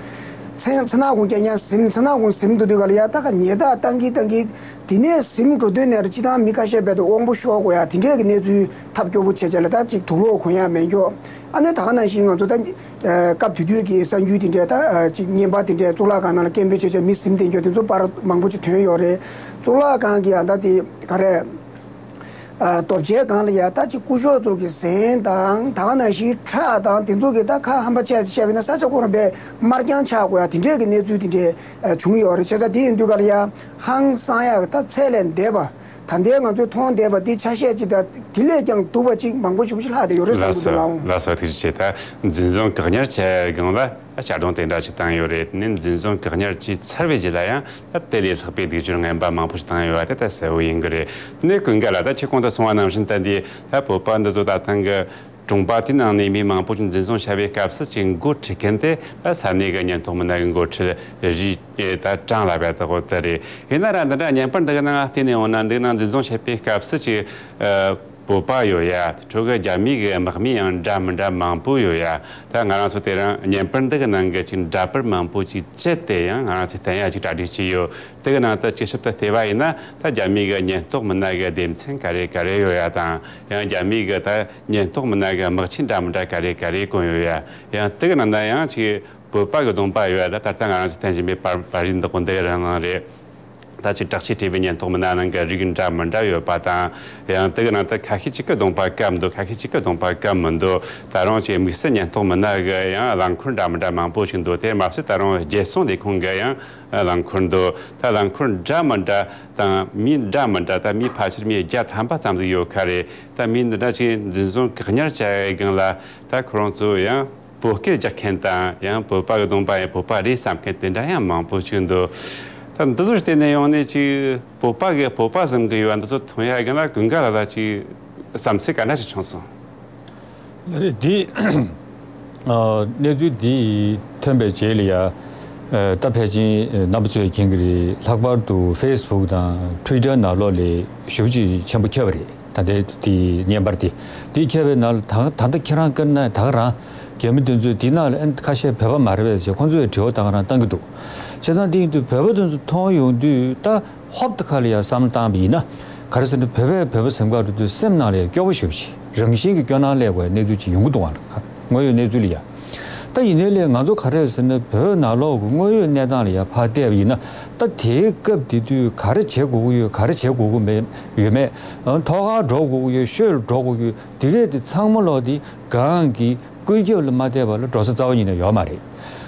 མཚོ་མཚོ་སྣ་དགོན་རྐྱང་རྐྱང་གཟིམ། མཚོ་སྣ་དགོན་གཟིམ་དུས་དུས་ག་ལ་ཡ། ད་ག་ཉལ་ཐ་བཏང་གི་བཏང་གི། དེ་ནས་གཟིམ་འགྲོ་དུས་ནས་རེད། སྤྱིར་བཏང་མི་ཁ་ཤས་རྦད་དེ་དབང་པོ་ཤོར་དགོས་ཡ། དེ་འདྲས་ཀྱི་གནས་ཚུལ་ཐབས་སྐྱོ་པོ་བྱས་བྱས་ལ། ད་ཅིག་དུག་ལོག་གོན་ཡ་མེད་མཁན། ཨ་ནི་ད་ག་ནང་བཞིན་ང་ཚོ་ད་ཨ་སྐབས་དེ་དུས་ཀྱི་གསར་འགྱུར་དེ་འདྲས། ད་ཨ་ཅིག་བརྙན་པར་དེ་འདྲས་གཙུག་ལག་ཁང་ནང་ལ་སྐད་འབོད་བྱས་བྱས་མི་གཟིམ་བསྡད་མཁན་དེ་ཚོ་པར་མང་པོ་ཅིག་ཐོན་ཡོད་རེད། གཙུག་ལག་ཁང་གི་ཨ་ད་དེ་ག་རེ། ཨ། རྡོ་རྗེའི་སྒང་ལ་ཡ། ད་ཅིག་སྐུ་ཞབས་ཚོ་གི་གཟན་དང་། ད་ག་ནང་བཞིན་ཁྲག་དང་དེ་ཚོ་གི། ད་ཁ་ཧམ་པ་བྱས་བྱས་པ་ཡིན་ན་ས་ཆ་ཁོ་རང་དཔེ་དམར་རྐྱང་ཆགས་དགོས་ཡ། དེ་འདྲས་ཀྱི་གནས་ཚུལ་དེ་འདྲས་ཨ་བྱུང་ཡོད་རེད། བྱས་ཙང་དེ་ཡིན་དུས་ག་ལ་ཡ། ཧང་སང་ཡག་ད་ཚད་ལས་འདས་པ། ད་ལྟའི་ང་ཚོས་མཐོང་བསྡད་པ་འདི་ཆ་ཤས་ཅིག་དང་། དེ་ལས་ཀྱང་སྡུག་པ་ཅིག་མང་པོ་ཞེ་པོ་ཅིག་ལྷག་བསྡད་ཡོད་རེད་བསམ་གྱི་འདུག་ལགས། ལགས་སོ། ཐུགས་རྗེ་ཆེ། ད་འཛིན་བཟུང་བཀག་ཉར་བྱས་སྒང་ལ། ཨ། གཅར་རྡུང་དེ་འདྲ་ཅིག་བཏང་ཡོད་རེད། དེ་ནས་འཛིན་བཟུང་བཀག་ཉར་བྱས་ཚར་བའི་རྗེས་ལ་ཡང་ད་དེ་ལས་ལྷག་པའི་སྡིག་སྦྱོར་ངན་པ་མང་པོ་ཞིག་བཏང་ཡོད་པ་དེ་ད་གསལ་བོ་ཡིན་གྱི་རེད། དེ་ནས་ཀུན་དགའ་ལགས། ད་ཁྱེད་གོང་དུ་གསུངས་པ་ནང་བཞིན། ད་འདི་ད་བོད་པ་འདི་ཚོ་ད་ཐེངས་གི་གྲོང་པ་དེའི་ནང་ནས་མི་མང་པོ་ཞིག་འཛིན་བཟུང་བྱས་པའི་སྐབས་སུ་ཅིག་འགོ་ཁྲིད་མཁན་དེ་ད་ས་གནས་ཀྱི་ཉེན་རྟོག་མི་སྣ་གི་འགོ་ཁྲིད་རིགས་ད་གྲངས་ལ་བབས་ད་གོ་དེ་རེད། ཡིན་ན་ར་འདི་འདྲ་བརྙན་པར་འདི་གི་ནང་བལྟས་ནས་འོང་ན། འདི་ནང་འཛིན་བཟུང་བྱས་པའི་སྐབས་སུ་ཅིག་ཨ། བོད་པ་ཡོད་ཡ། དེ་འཕྲོ་གི་རྒྱ་མི་གི་དམག་མི་ཡང་འདྲ་མི་འདྲ་མང་པོ་ཡོད་ཡ། ད་ང་རང་ཚོ་དེ་རིང་བརྙན་པར་འདི་གི་ནང་གི་ཅིག་འདྲ་པར་མང་པོ་ཅིག་བཅད་དེ། ཡང་ང་རང་ཚོས་བསྟན་ཡ་ཅིག་གྲ་སྒྲིག་བྱས་ཡོད། དེ་གི་ནང་དུ་སྤྱི་ཞིབ་ཏུ་བལྟས་པ་ཡིན་ན། ད་རྒྱ་མི་གི་ཉེན་རྟོག་མི་སྣ་གི་སྡེ་ཚན་ག་རེ་ག་རེ་ཡོད་ཡ་དང་། ཡང་རྒྱ་མི་གི་ད་ཉེན་རྟོག་མི་སྣ་གི་དམག་ཆས་འདྲ་མི་འདྲ་ག་རེ་ག་རེ་གོན་ཡོད་ཡ། ཡང་དེ་གི་ནང་ན་ཡང་ཅིག་བོད་པ་གི་གདོང་པ་ཡོད་ཡ། ད་ད་ལྟ་ང་རང་ཚོས་བསྟན་བཞིན་པའི་པར་པར་རིས་འདི་གོ་འདི་གི་རང་རང་རེད། ད་ཅིག་དྲག་ཆས་སྤྲས་པའི་ཉེན་རྟོག་མི་སྣ་ནང་གི་རིགས་འདྲ་མི་འདྲ་ཡོད་པ་དང་། ཡང་དེ་གི་ནང་དུ་ཁ་ཤས་ཅིག་གི་གདོང་པ་བཀབ་འདུག་ཁ་ཤས་ཅིག་གི་གདོང་པ་བཀབ་མི་འདུག་ད་རུང་ཅིག་དམིགས་བསལ་ཉེན་རྟོག་མི་སྣ་གི་ཡང་རླངས་འཁོར་འདྲ་མི་འདྲ་མང་པོ་ཞིག་འདུག་དེ་མ་ཟད་ད་རུང་རྒྱལ་སྲུང་ལས་ཁུངས་གི་ཡང་རླངས་འཁོར་འདུག་ད་རླངས་འཁོར་འདྲ་མི་འདྲ་དང་མི་འདྲ་མི་འདྲ། ད་མི་ཕལ་ཆེར་མི་བརྒྱ་ཐམ་པ་ཙམ་ཟིག་ཡོད་ཁ་རེད། ད་མི་འདི་འདྲ་ཅིག་འཛིན་བཟུང་བཀག་ཉར་བྱ་ཡའི་སྒང་ལ། ད་ཁོ་རང་ཚོ་ཡང་བོད་སྐད་རྒྱག་མཁན་དང་། ཡང་བོད་པ་གི་གདོང་པ་ཡང་བོད་པ་རེད་བསམ་མཁན་དེ་འདྲ་ཡང་མང་པོ་ཞིག་འདུག་ད་འདི་ཚོར་བལྟས་ནས་ཡོང་ནས་ཅིག་བོད་པ་གི་བོད་པ་བཟང་གི་ཡོད་པ་འདི་ཚོ་མཐོང་ཡ་གི་ན། ཀུན་དགའ་ལགས་ལ་ཅིག་བསམ་ཚུལ་ག་འདྲ་ཞིག་བྱུང་སོང་། ལགས་རེད། འདི་ཨ་གནས་ཚུལ་འདི་ཐོན་པའི་རྗེས་ལ་ཡ། ཨ་ད་ཕལ་ཆེར་རྣམ་པ་ཚོས་མཁྱེན་གྱི་རེད། ལྷག་པར་དུ་ཕེ་སི་བུག་དང་ཊུའི་ཊར་ནང་ལོགས་ལ་ཞེ་པོ་ཅིག་ཆེན་པོ་ཁྱབ་པ་རེད། ད་ལྟའི་དེ་བརྙན་པར་དེ། དེ་ཁྱབ་པའི་ནང་ལ་ད་ད་ལྟ་ཁྱེད་རང་བཀའ་ན་ད་ག་རང་རྒྱ་མི་དེ་ཚོས་དེ་ནང་ལ་ཨ་ནི་ཁ་ཤས་བོད་པ་མ་རེད་པས་ཟེར་ཁོང་ཚོས་དྲི་བ་ད་ག་རང་བཏང་གི་འདུག་བྱས་ཙང་དེ་ཡིན་དུས་བོད་པ་དེ་ཚོ་མཐོང་ཡོང་དུས། ད་ཧོབ་ཏེ་ཁ་ལ་ཡ་བསམ་བློ་བཏང་བ་ཡིན་ན། ག་རེ་ཟེར་ན་བོད་པས་བོད་པ་ཟིན་པ་འགྲོ་དུས་སེམས་ནང་ལ་ཡ་སྐྱོ་བོ་ཞེ་པོ་ཅིག་རང་བཞིན་གྱི་སྐྱོ་སྣང་སླེབས་པའི་གནས་ཚུལ་ཅིག་ཡོང་གི་འདུག་བ། དངོས་ཡོད་གནས་ཚུལ་ལ་ཡ། ད་ཡིན་ནའི་ལས་ང་ཚོ་ག་རེ་ཟེར་ན་བོད་ནང་ལོགས་ཀྱི་དངོས་ཡོད་གནས་སྟངས་ལ་ཡ་ཕར་བལྟས་པ་ཡིན་ན། ད་དེའི་སྐབས་དེ་དུས་ག་རེ་བྱེད་དགོས་ཀྱི་ཡོད། ག་རེ་བྱེད་དགོས་ཀྱི་མེད་ཡོད་མེད། ཨ་ཐོག་ཁར་འགྲོ་དགོས་ཀྱི་ཡོད། ཤོད་ལ་འགྲོ་དགོས་ཀྱི་ཡོད། དེ་གས་དེ་ཚང་མ་ལོག་དེ་གང་གི་ཀུན་ཁྱབ་ལ་མ་བལྟས་པ་ལ་འགྲོ་ས་རྩ་བ་ཉིད་ནས་ཡོད་མ་རེད།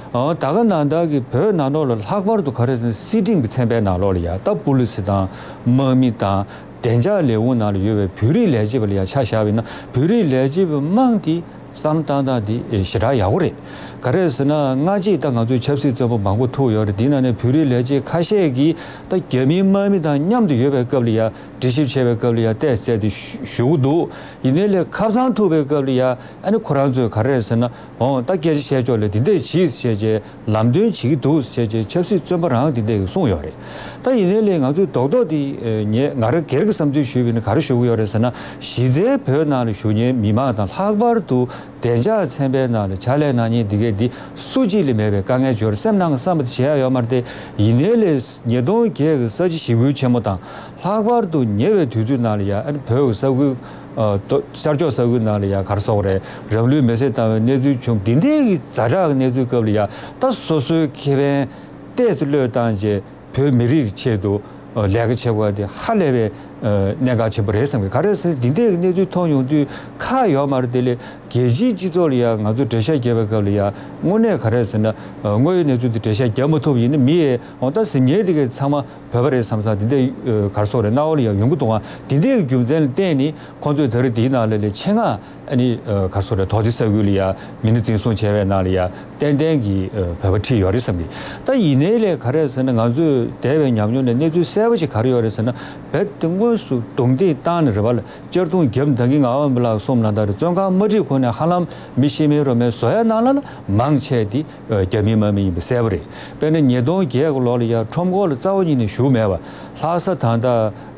ཨ་ད་ག་ནང་ལྟར་གྱི་བོད་ནང་ལོགས་ལ་ལྷག་པར་དུ་ག་རེ་ཟེར་ན་སྲིད་ཁྲིམས་ཀྱི་ཚན་པའི་ནང་ལོགས་ལ་ཡ། ད་པུ་ལི་སི་དང་དམག་མི་དང་བདེ་འཇགས་ལས་ཁུངས་ནང་ལ་ཡོད་པའི་བོད་རིགས་ལས་བྱེད་པ་ལ་ཡ་ཆ་བཞག་པ་ཡིན་ན། བོད་རིགས་ལས་བྱེད་པ་མང་དེ་བསམ་བློ་བཏང་སྟངས་དེ་ཞེ་དྲག་ཡག་པོ་རེད། ག་རེ་ཟེར་ན་སྔ་རྗེས་ད་ང་ཚོས་ཆབ་སྲིད་བཙོན་པ་མང་པོ་ཐུག་ཡོད་རེད། དེའི་ནང་ནས་བོད་རིགས་ལས་བྱེད་ཁ་ཤས་ཀྱིས་ད་རྒྱ་མིའི་དམག་མི་དང་མཉམ་དུ་ཡོད་པའི་སྐབས་ལ་ཡ། འདྲི་ཞིབ་བྱས་པའི་སྐབས་ལ་ཡ་བལྟས་ཚད་དེ་ཞུ་ཞུ་གི་འདུག་ཡིན་ནའི་ལས་ཁ་སང་ཐུག་པའི་སྐབས་ལ་ཡ། ཨ་ནི་ཁོ་རང་ཚོས་ག་རེ་ཟེར་ན། འོ་ད་སྐད་ཆ་བཤད་ཕྱོགས་ལ་དེ་འདྲས་བྱེད་ཟེར་བྱས་ལམ་སྟོན་བྱེད་ཀྱི་འདུག་ཟེར་བྱས་ཆབ་སྲིད་བཙོན་པ་རང་དེ་འདྲས་ཀྱིས་གསུངས་ཡོད་རེད། ད་ཡིན་ནའི་ལས་ང་ཚོས་རྡོག་རྡོག་དེ་ཨ་ངས་ང་རང་སྒེར་གྱི་བསམ་ཚུལ་ཞུས་པ་ཡིན་ན་ག་རེ་ཞུ་གི་ཡོད་རེད་ཟེར་ན། གཞི་རྩའི་བོད་ནང་ལ་བཞུགས་མཁན་མི་མང་དང་། ལྷག་པར་དུ་བདེ་འཇགས་ཚན་པའི་ནང་ལ་ཕྱག་ལས་གནང་མཁན་འདི་གས་འདི་སུ་གཅིག་ལས་མེད་པའི་དཀའ་ངལ་འབྱོར། སེམས་ནང་གི་བསམ་པ་དེ་བྱེད་ཡ་ཡོད་མ་རེད་དེ། ཡིན་ནའི་ལས་ཉིས་སྟོང་བརྒྱད་ཀྱི་ས་བྱི་ཞི་རྒོལ་ཆེན་མོ་དང་། ལྷག་པར་དུ་ཉེ་བའི་དུས་ཚོད་ནང་ལ་ཡ། ཨ་ནི་བོད་ཀྱི་ས་ཁུལ་ཨ་ཤར་ཕྱོགས་ས་ཁུལ་ནང་ལ་ཡ་ག་རེ་ཟེར་དགོས་རེད། རང་ལུས་མེར་སྲེག་བཏང་བའི་གནས་ཚུལ་བྱུང་། འདི་འདྲའི་གི་ཛ་དྲག་གི་གནས་ཚུལ་སྐབས་ལ་ཡ། ད་སོ་སོའི་ཁེ་ཕན་ཏོག་ཙམ་བློས་བཏང་བྱས་བོད་མི་རིགས་ཀྱི་ཆེད་དུ་ལས་ཀ་བྱེད་དགོས་པ་དེ་ཧ་ལས་པའི་ གནད་འགག་ཆེན་པོ་རེད་བསམ་གི། ག་རེ་ཟེར་ན་འདི་འདྲའི་གནས་ཚུལ་མཐོང་ཡོང་དུས་ཁག་ཡོད་མ་རེད། དེ་ལས་རྒྱལ་སྤྱིའི་སྤྱི་ཚོགས་ལ་ཡང་ང་ཚོས་འགྲེལ་བཤད་བརྒྱབ་པའི་སྐབས་ལ་ཡང་དངོས་གནས་ག་རེ་ཟེར་ན་དངོས་ཡོད་གནས་ཚུལ་དེ་འགྲེལ་བཤད་བརྒྱབ་མ་ཐུབ་ཡིན་ན་མི་ཡས་འོ་ད་གཟིགས་མཁན་དེ་གའི་ཚང་མ་བོད་པ་རེད་བསམ་ཙང་དེ་འདྲའི་ག་རེ་ཟེར་དགོས་རེད། རྣ་བ་ལ་ཡང་ཡོང་གི་འདུག་ཨ། དེ་འདྲའི་རྒྱུ་མཚན་ལ་བརྟེན་ནས་ཁོང་ཚོས་ད་རེས་དེའི་ནང་ལ་ལས་ཆེད་མངགས་ཨ་ནི་ག་རེ་ཟེར་དགོས་རེད། དོག་སྡེ་ས་ཁུལ་ལ་ཡང་མི་སྣ་འཛིན་བཟུང་བྱས་པའི་ནང་ལ་ཡང་ཏན་ཏན་གྱི་བོད་པ་ཁྲིད་ཡོད་རེད་བསམ་གི། ད་ཡིན་ནའི་ལས་ག་རེ་ཟེར་ན་ང་ཚོས་འདས་པའི་ཉམས་མྱོང་ནས་གནས་ཚུལ་གསལ་པོ་ཞིག་ག་རེ་ཡོད་རེད་ཟེར་ན་རྦད་དེ་དངོས་སུ་རྡུང་རྡེག་བཏང་ནས་རེད་པ་ལ་གཅར་རྡུང་བརྒྱབ་ད་གིན་ངག་དབང་པ་ལགས་གསུངས་ལ་ད་རེད། བཙོན་ཁང་དམར་ཁྲིད་ཁོ་ནས་ཧ་ལམ་མི་ཤི་རྨས་རོ་རྨས་བཟོ་ཡ་ནང་ལ་ལ་མང་ཆེ་དེ་རྒྱ་མི་དམག་མི་ཡིན་པ་གསལ་པོ་རེད། དཔེར་ན་ཉིས་སྟོང་བརྒྱད་གི་ལོ་ལ་ཡ་ཁྲོམ་སྐོར་ལ་རྩ་བ་ཉིད་ནས་ཞུགས་མེད་པ། ལྷ་ས་ད་ལྟ་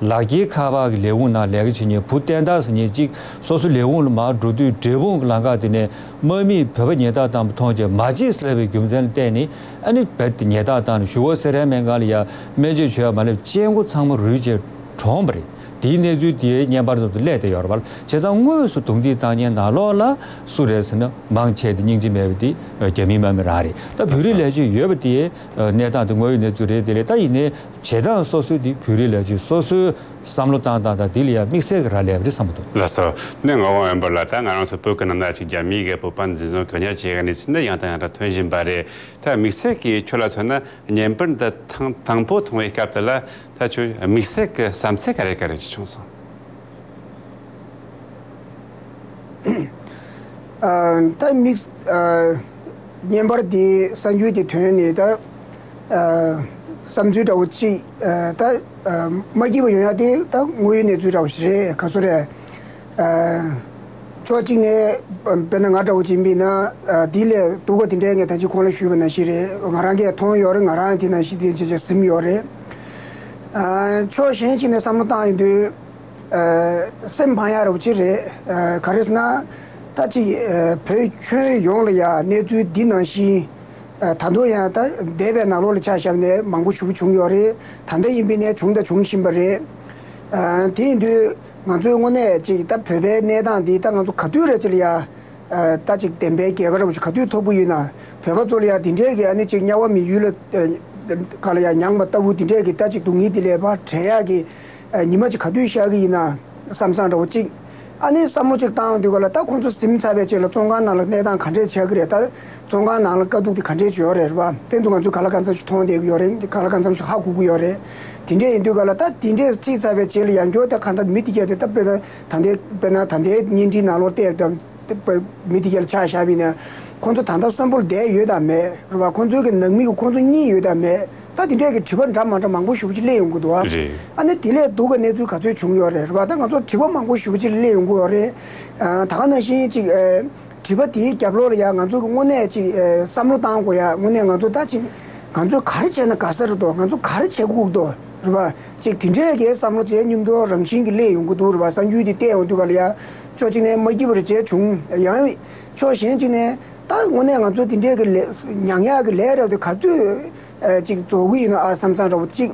ལག་འཁྱེར་ཁ་པར་གྱི་ལས་ཁུངས་ནང་ལས་ཀ་བྱེད་མཁན་བུ་བསྟན་དར་ཟེར་མཁན་གཅིག་སོ་སོ་ལས་ཁུངས་ལ་མར་འགྲོ་དུས་འབྲས་སྤུངས་ཀྱི་ལམ་ཁ་དེ་ནས་དམག་མིས་བོད་པ་ཉེས་རྡུང་བཏང་པ་མཐོང་རྗེས་མ་བརྗེད་ཟེར་བའི་རྒྱུ་མཚན་ལ་བརྟེན་ནས་ཨ་ནི་རྦད་དེ་ཉེས་རྡུང་བཏང་ནས་གཞུག་གུ་སེ་རན་སྨན་ཁང་ལ་ཡ་སྨན་བཅོས་བྱེད་ཡ་མ་སླེབས་སྤྱང་ཀི་ཚང་མ་རུལ་རྗེས་གྲོངས་པ་རེད། དེའི་གནས་ཚུལ་དེ་བརྙན་པར་དུ་སླེབས་བསྡད་ཡོད་རེད་པ། བྱས་ཙང་དངོས་སུ་རྡུང་རྡེག་བཏང་མཁན་ནང་ལོགས་ལ་སུ་རེད་ཟེར་ན་མང་ཆེ་དེ་སྙིང་རྗེ་མེད་པ་དེ་རྒྱ་མིའི་དམག་མི་རང་རེད། ད་བོད་རིགས་ལས་བྱེད་ཡོད་པ་དེ་གནས་སྟངས་དེ་དངོས་ཡོད་གནས་ཚུལ་རེད། དེ་ལས་ད་ཡིན་ནའི་བྱེད་སྟངས་སོ་སོའི་དེ་བོད་རིགས་ལས་བྱེད་སོ་སོའི་བསམ་བློ་བཏང་སྟངས་དང་དེ་ལ་ཡང་དམིགས་བསལ་གྱི་རག་ལས་པ་རེད་བསམ་གྱི་འདུག་ལགས་སོ། ནས་ངག་དབང་དབེན་པ་ལགས། ད་ང་རང་ཚོ་བོད་ཀྱི་ནང་ན་ཅིག་རྒྱ་མིའི་གི་བོད་པ་འཛིན་བཟུང་བཀག་ཉར་བྱེད་ཡག་གནས་ཚུལ་འདི་ཡང་དང་ཡང་དུ་ཐོན་བཞིན་པ་རེད། ད་དམིགས་བསལ་གྱིས་ཁྱོད་ལ་མཚོན་ན་བརྙན་པར་འདི་དང་དང་པོ་མཐོང་བའི་སྐབས་དེ་ལ་ད་ཁྱོད་དམིགས་བསལ་གྱི་བསམ་ཚུལ་ག་རེ་ག་རེ་ཅིག་བྱུང་སོང་། ཨ། ད་དམིགས། ཨ། བརྙན་པར་འདི་གསར་འགྱུར་འདི་ཐོན་ནས་ད། ཨ། བསམ་ཚུལ་འདྲ་བོ་གཅིག་ཨ། ད། ཨ། མ་སྐྱིད་པ་ཡོང་ཡ་དེ་ད་དངོས་ཡོད་གནས་ཚུལ་འདྲ་བོ་ཞིག་རེད། ག་ཚོད་རེད། ཨ། ཕྱོགས་གཅིག་ནས་དཔེར་ན་ང་འདྲ་བོ་ཅིག་ཡིན་ན། ཨ། འདི་ལས་སྡུག་པ་དེ་འདྲའི་ངས་ད་ཅི་གོང་ལ་ཞུས་པ་ནང་བཞིན་རེད། ང་རང་གིས་མཐོང་ཡོད་རེད། ང་རང་དེ་ནང་བཞིན་དེ་བྱས་བྱས་ཟིན་ཡོད་རེད། ཨ། ཕྱོགས་གཞན་ཞིག་ནས་བསམ་བློ་བཏང་ཡོང་དུས། ཨ། སེམས་ཕངས་ཡག་རོབ་ཅིག་རེད། ཨ། ག་རེ་ཟེར་ན། ད་ཅིག་ཨ། བོད་ཁྱོན་ཡོངས་ལ་ཡ་གནས་ཚུལ་འདི་ནང་བཞིན། ཨ། ད་དུང་ཡང་ད་འདས་པའི་ནང་ལོགས་ལ་ཆ་བཞག་ནས་མང་པོ་ཞེ་པོ་བྱུང་ཡོད་རེད། ད་ལྟ་ཡིན་པའི་ནས་བྱུང་དང་འབྱུང་བཞིན་པ་རེད། ཨ། དེ་ཡིན་དུས་ང་ཚོའི་དངོས་གནས་ཅིག་ད་བོད་པའི་གནས་སྟངས་འདི་ད་ང་ཚོ་ག་དུས་རེད་ཅིག་ལ་ཡ། ཨ། ད་ཅིག་བདེན་པའི་རྒྱལ་ཁ་རོབ་ཅིག་ག་དུས་ཐོབ་ཀྱི་ཡོད་ན། བོད་པ་ཚོ་ལ་ཡ་འདི་འདྲས་ཀྱི་ཨ་ནི་ཅིག་དམྱལ་བ་མི་ཡུལ་ལ། ཨ། ག་ལ་ཡ་མྱངས་པ་ལྟ་བུ་འདི་འདྲས་ཀྱི་ད་ཅིག་སྡུག་བསྔལ་འདི་ལས་ཕར་བྲལ་ཡག་གི། ཨ། ཉི་མ་ཅིག་ག་དུས་ཤར་གི་ཡིན་ན་བསམ་བསམ་འདྲ་བོ་ཅིག་ཨ་ནི་བསམ་བློ་ཅིག་བཏང་དུས་ག་ལ་ད་ཁོང་ཚོ་ཟིན་ཚར་བའི་རྗེས་ལ་བཙོན་ཁང་ནང་ལ་གནས་སྟངས་ག་འདྲས་ཆགས་ཀྱི་རེད། ད་བཙོན་ཁང་ནང་ལ་དཀའ་སྡུག་དེ་ག་འདྲས་ཡོད་རེད། རེད་པ། དེ་ཚོ་ང་ཚོ་ག་ལ་གང་འཚམ་ཞིག་མཐོང་བསྡད་ཀྱི་ཡོད་རེད། ག་ལ་གང་འཚམ་ཞིག་ཧ་གོ་གི་ཡོད་རེད། དེ་འདྲས་ཡིན་དུས་ག་ལ་ད་དེ་འདྲས་ཁྲིད་ཚར་བའི་རྗེས་ལ་ཡང་བསྐྱར་ད་གང་ལྟར་མི་དེ་གས་དེ་ད་དཔེར་ན་ད་ལྟའི་དཔེར་ན་ད་ལྟའི་བརྙན་འཕྲིན་ནང་ལོགས་བལྟས་ད་དཔེ་མི་དེ་གས་ལ་ཆ་བཞག་པ་ཡིན་ན་ཁོང་ཚོ་ད་ལྟ་གསོན་པོར་བསྡད་ཡོད་དམ་མེད་རེད་པ། ཁོང་ཚོའི་གི་ནང་མི་གི་ཁོང་ཚོ་གཉིད་ཡོད་དམ་མེད། ད་དེ་འདྲས་ཀྱི་དྲི་བ་འདྲ་མ་འདྲ་མང་པོ་ཞེ་པོ་ཅིག་སླེབས་ཡོང་གི་འདུག་ཨ། རེད། ཨ་ནི་དེ་ལས་སྡུག་ག་གནས་ཚུལ་ག་ཚོད་བྱུང་ཡོད་རེད། རེད་པ། ད་ང་ཚོར་དྲི་བ་མང་པོ་ཞེ་པོ་ཅིག་སླེབས་ཡོང་གི་ཡོད་རེད། ཨ། ད་ག་ནང་བཞིན་ཅིག་ཨ། དྲི་བ་དེའི་རྒྱབ་ལོགས་ལ་ཡ་ང་ཚོ་གི་དངོས་གནས་ཅིག་ཨ། བསམ་བློ་བཏང་དགོས་ཡ། དངོས་གནས་ང་ཚོ་ད་ཅིག་ང་ཚོས་ག་རེ་བྱས་ན་དགའ་ས་རེད་དོ། ང་ཚོ་ག་རེ་བྱེད་དགོས་འདུག་རེད་པ། ཅིག་དེ་འདྲས་ཀྱི་བསམ་བློ་དེ་མཉམ་དུ་རང་བཞིན་གྱིས་སླེབས་ཡོང་གི་འདུག་རེད་པ། གསར་འགྱུར་དེ་བལྟས་ཡོང་དུས་ག་ལ་ཡ་ཕྱོགས་གཅིག་ནས་མ་སྐྱིད་པ་རེ་བྱས་བྱུང་། ཡང་ཕྱོགས་གཞན་གཅིག་ནས་ད་དངོས་གནས་ང་ཚོ་དེ་འདྲས་ཀྱི་ལས་མྱངས་ཡག་གི་ལས་རེད་དེ་ག་དུས། ཨ། ཅིག་རྫོགས་ཀྱི་ཡིན་ན་ཨ་བསམ་བསམ་འདྲ་བོ་ཅིག་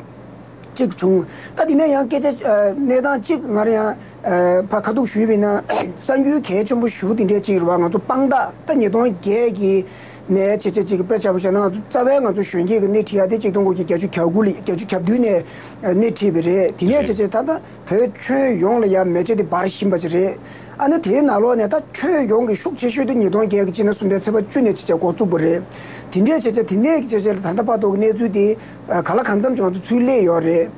ཅིག་བྱུང་། ད་དེ་ནས་ཡང་སྐད་ཆ། ཨ། གནས་སྟངས་ཅིག་ང་རང་ཡང་། ཨ། ཕར་ཁ་ཐུག་ཞུས་པ་ཡིན་ན་གསར་འགྱུར་གལ་ཆེན་པོ་ཞེ་པོ་དེ་འདྲས་ཅིག་རེད་པ། ང་ཚོ་དཔང་རྟགས་ད་ཉིས་སྟོང་བརྒྱད་ཀྱི་ནས་བྱས་བྱས་ཅིག་དཔེ་ཆ་པོ་བཞག་ན་ང་ཚོ་རྩ་བའི་ང་ཚོ་གཞོན་སྐྱེས་ཀྱི་སྣེ་ཁྲིད་ཡ་དེ་ཆིག་སྟོང་དགུ་བརྒྱ་བརྒྱད་ཅུ་གྱ་དགུ་ལ་བརྒྱད་ཅུ་གྱ་བདུན་ནས་སྣེ་ཁྲིད་པ་རེད། དེ་ནས་བྱས་བྱས་ད་ལྟ་བོད་ཁྱོན་ཡོངས་ལ་ཡང་མེ་ལྕེ་དེ་འབར་བཞིན་པ་ཅིག་རེད། ཨ་ནི་དེའི་ནང་ལོགས་ནས་ད་ཁྱོན་ཡོངས་ཀྱི་ཤུགས་ཆེ་ཤོས་དེ་ཉིས་སྟོང་བརྒྱད་ཀྱི་སྤྱི་ཟླ་གསུམ་པའི་ཚེས་པ་བཅུ་ནས་བྱས་བྱས་འགོ་བཙུགས་པ་རེད། དེ་འདྲས་བྱས་བྱས་དེ་ནས་བྱས་བྱས་ད་ལྟ་བར་དུ་གནས་ཚུལ་དེ་ག་ལ་གང་འཚམ་ཅིག་ང་ཚོ་ཚུར་སླེབས་ཡོད་རེད།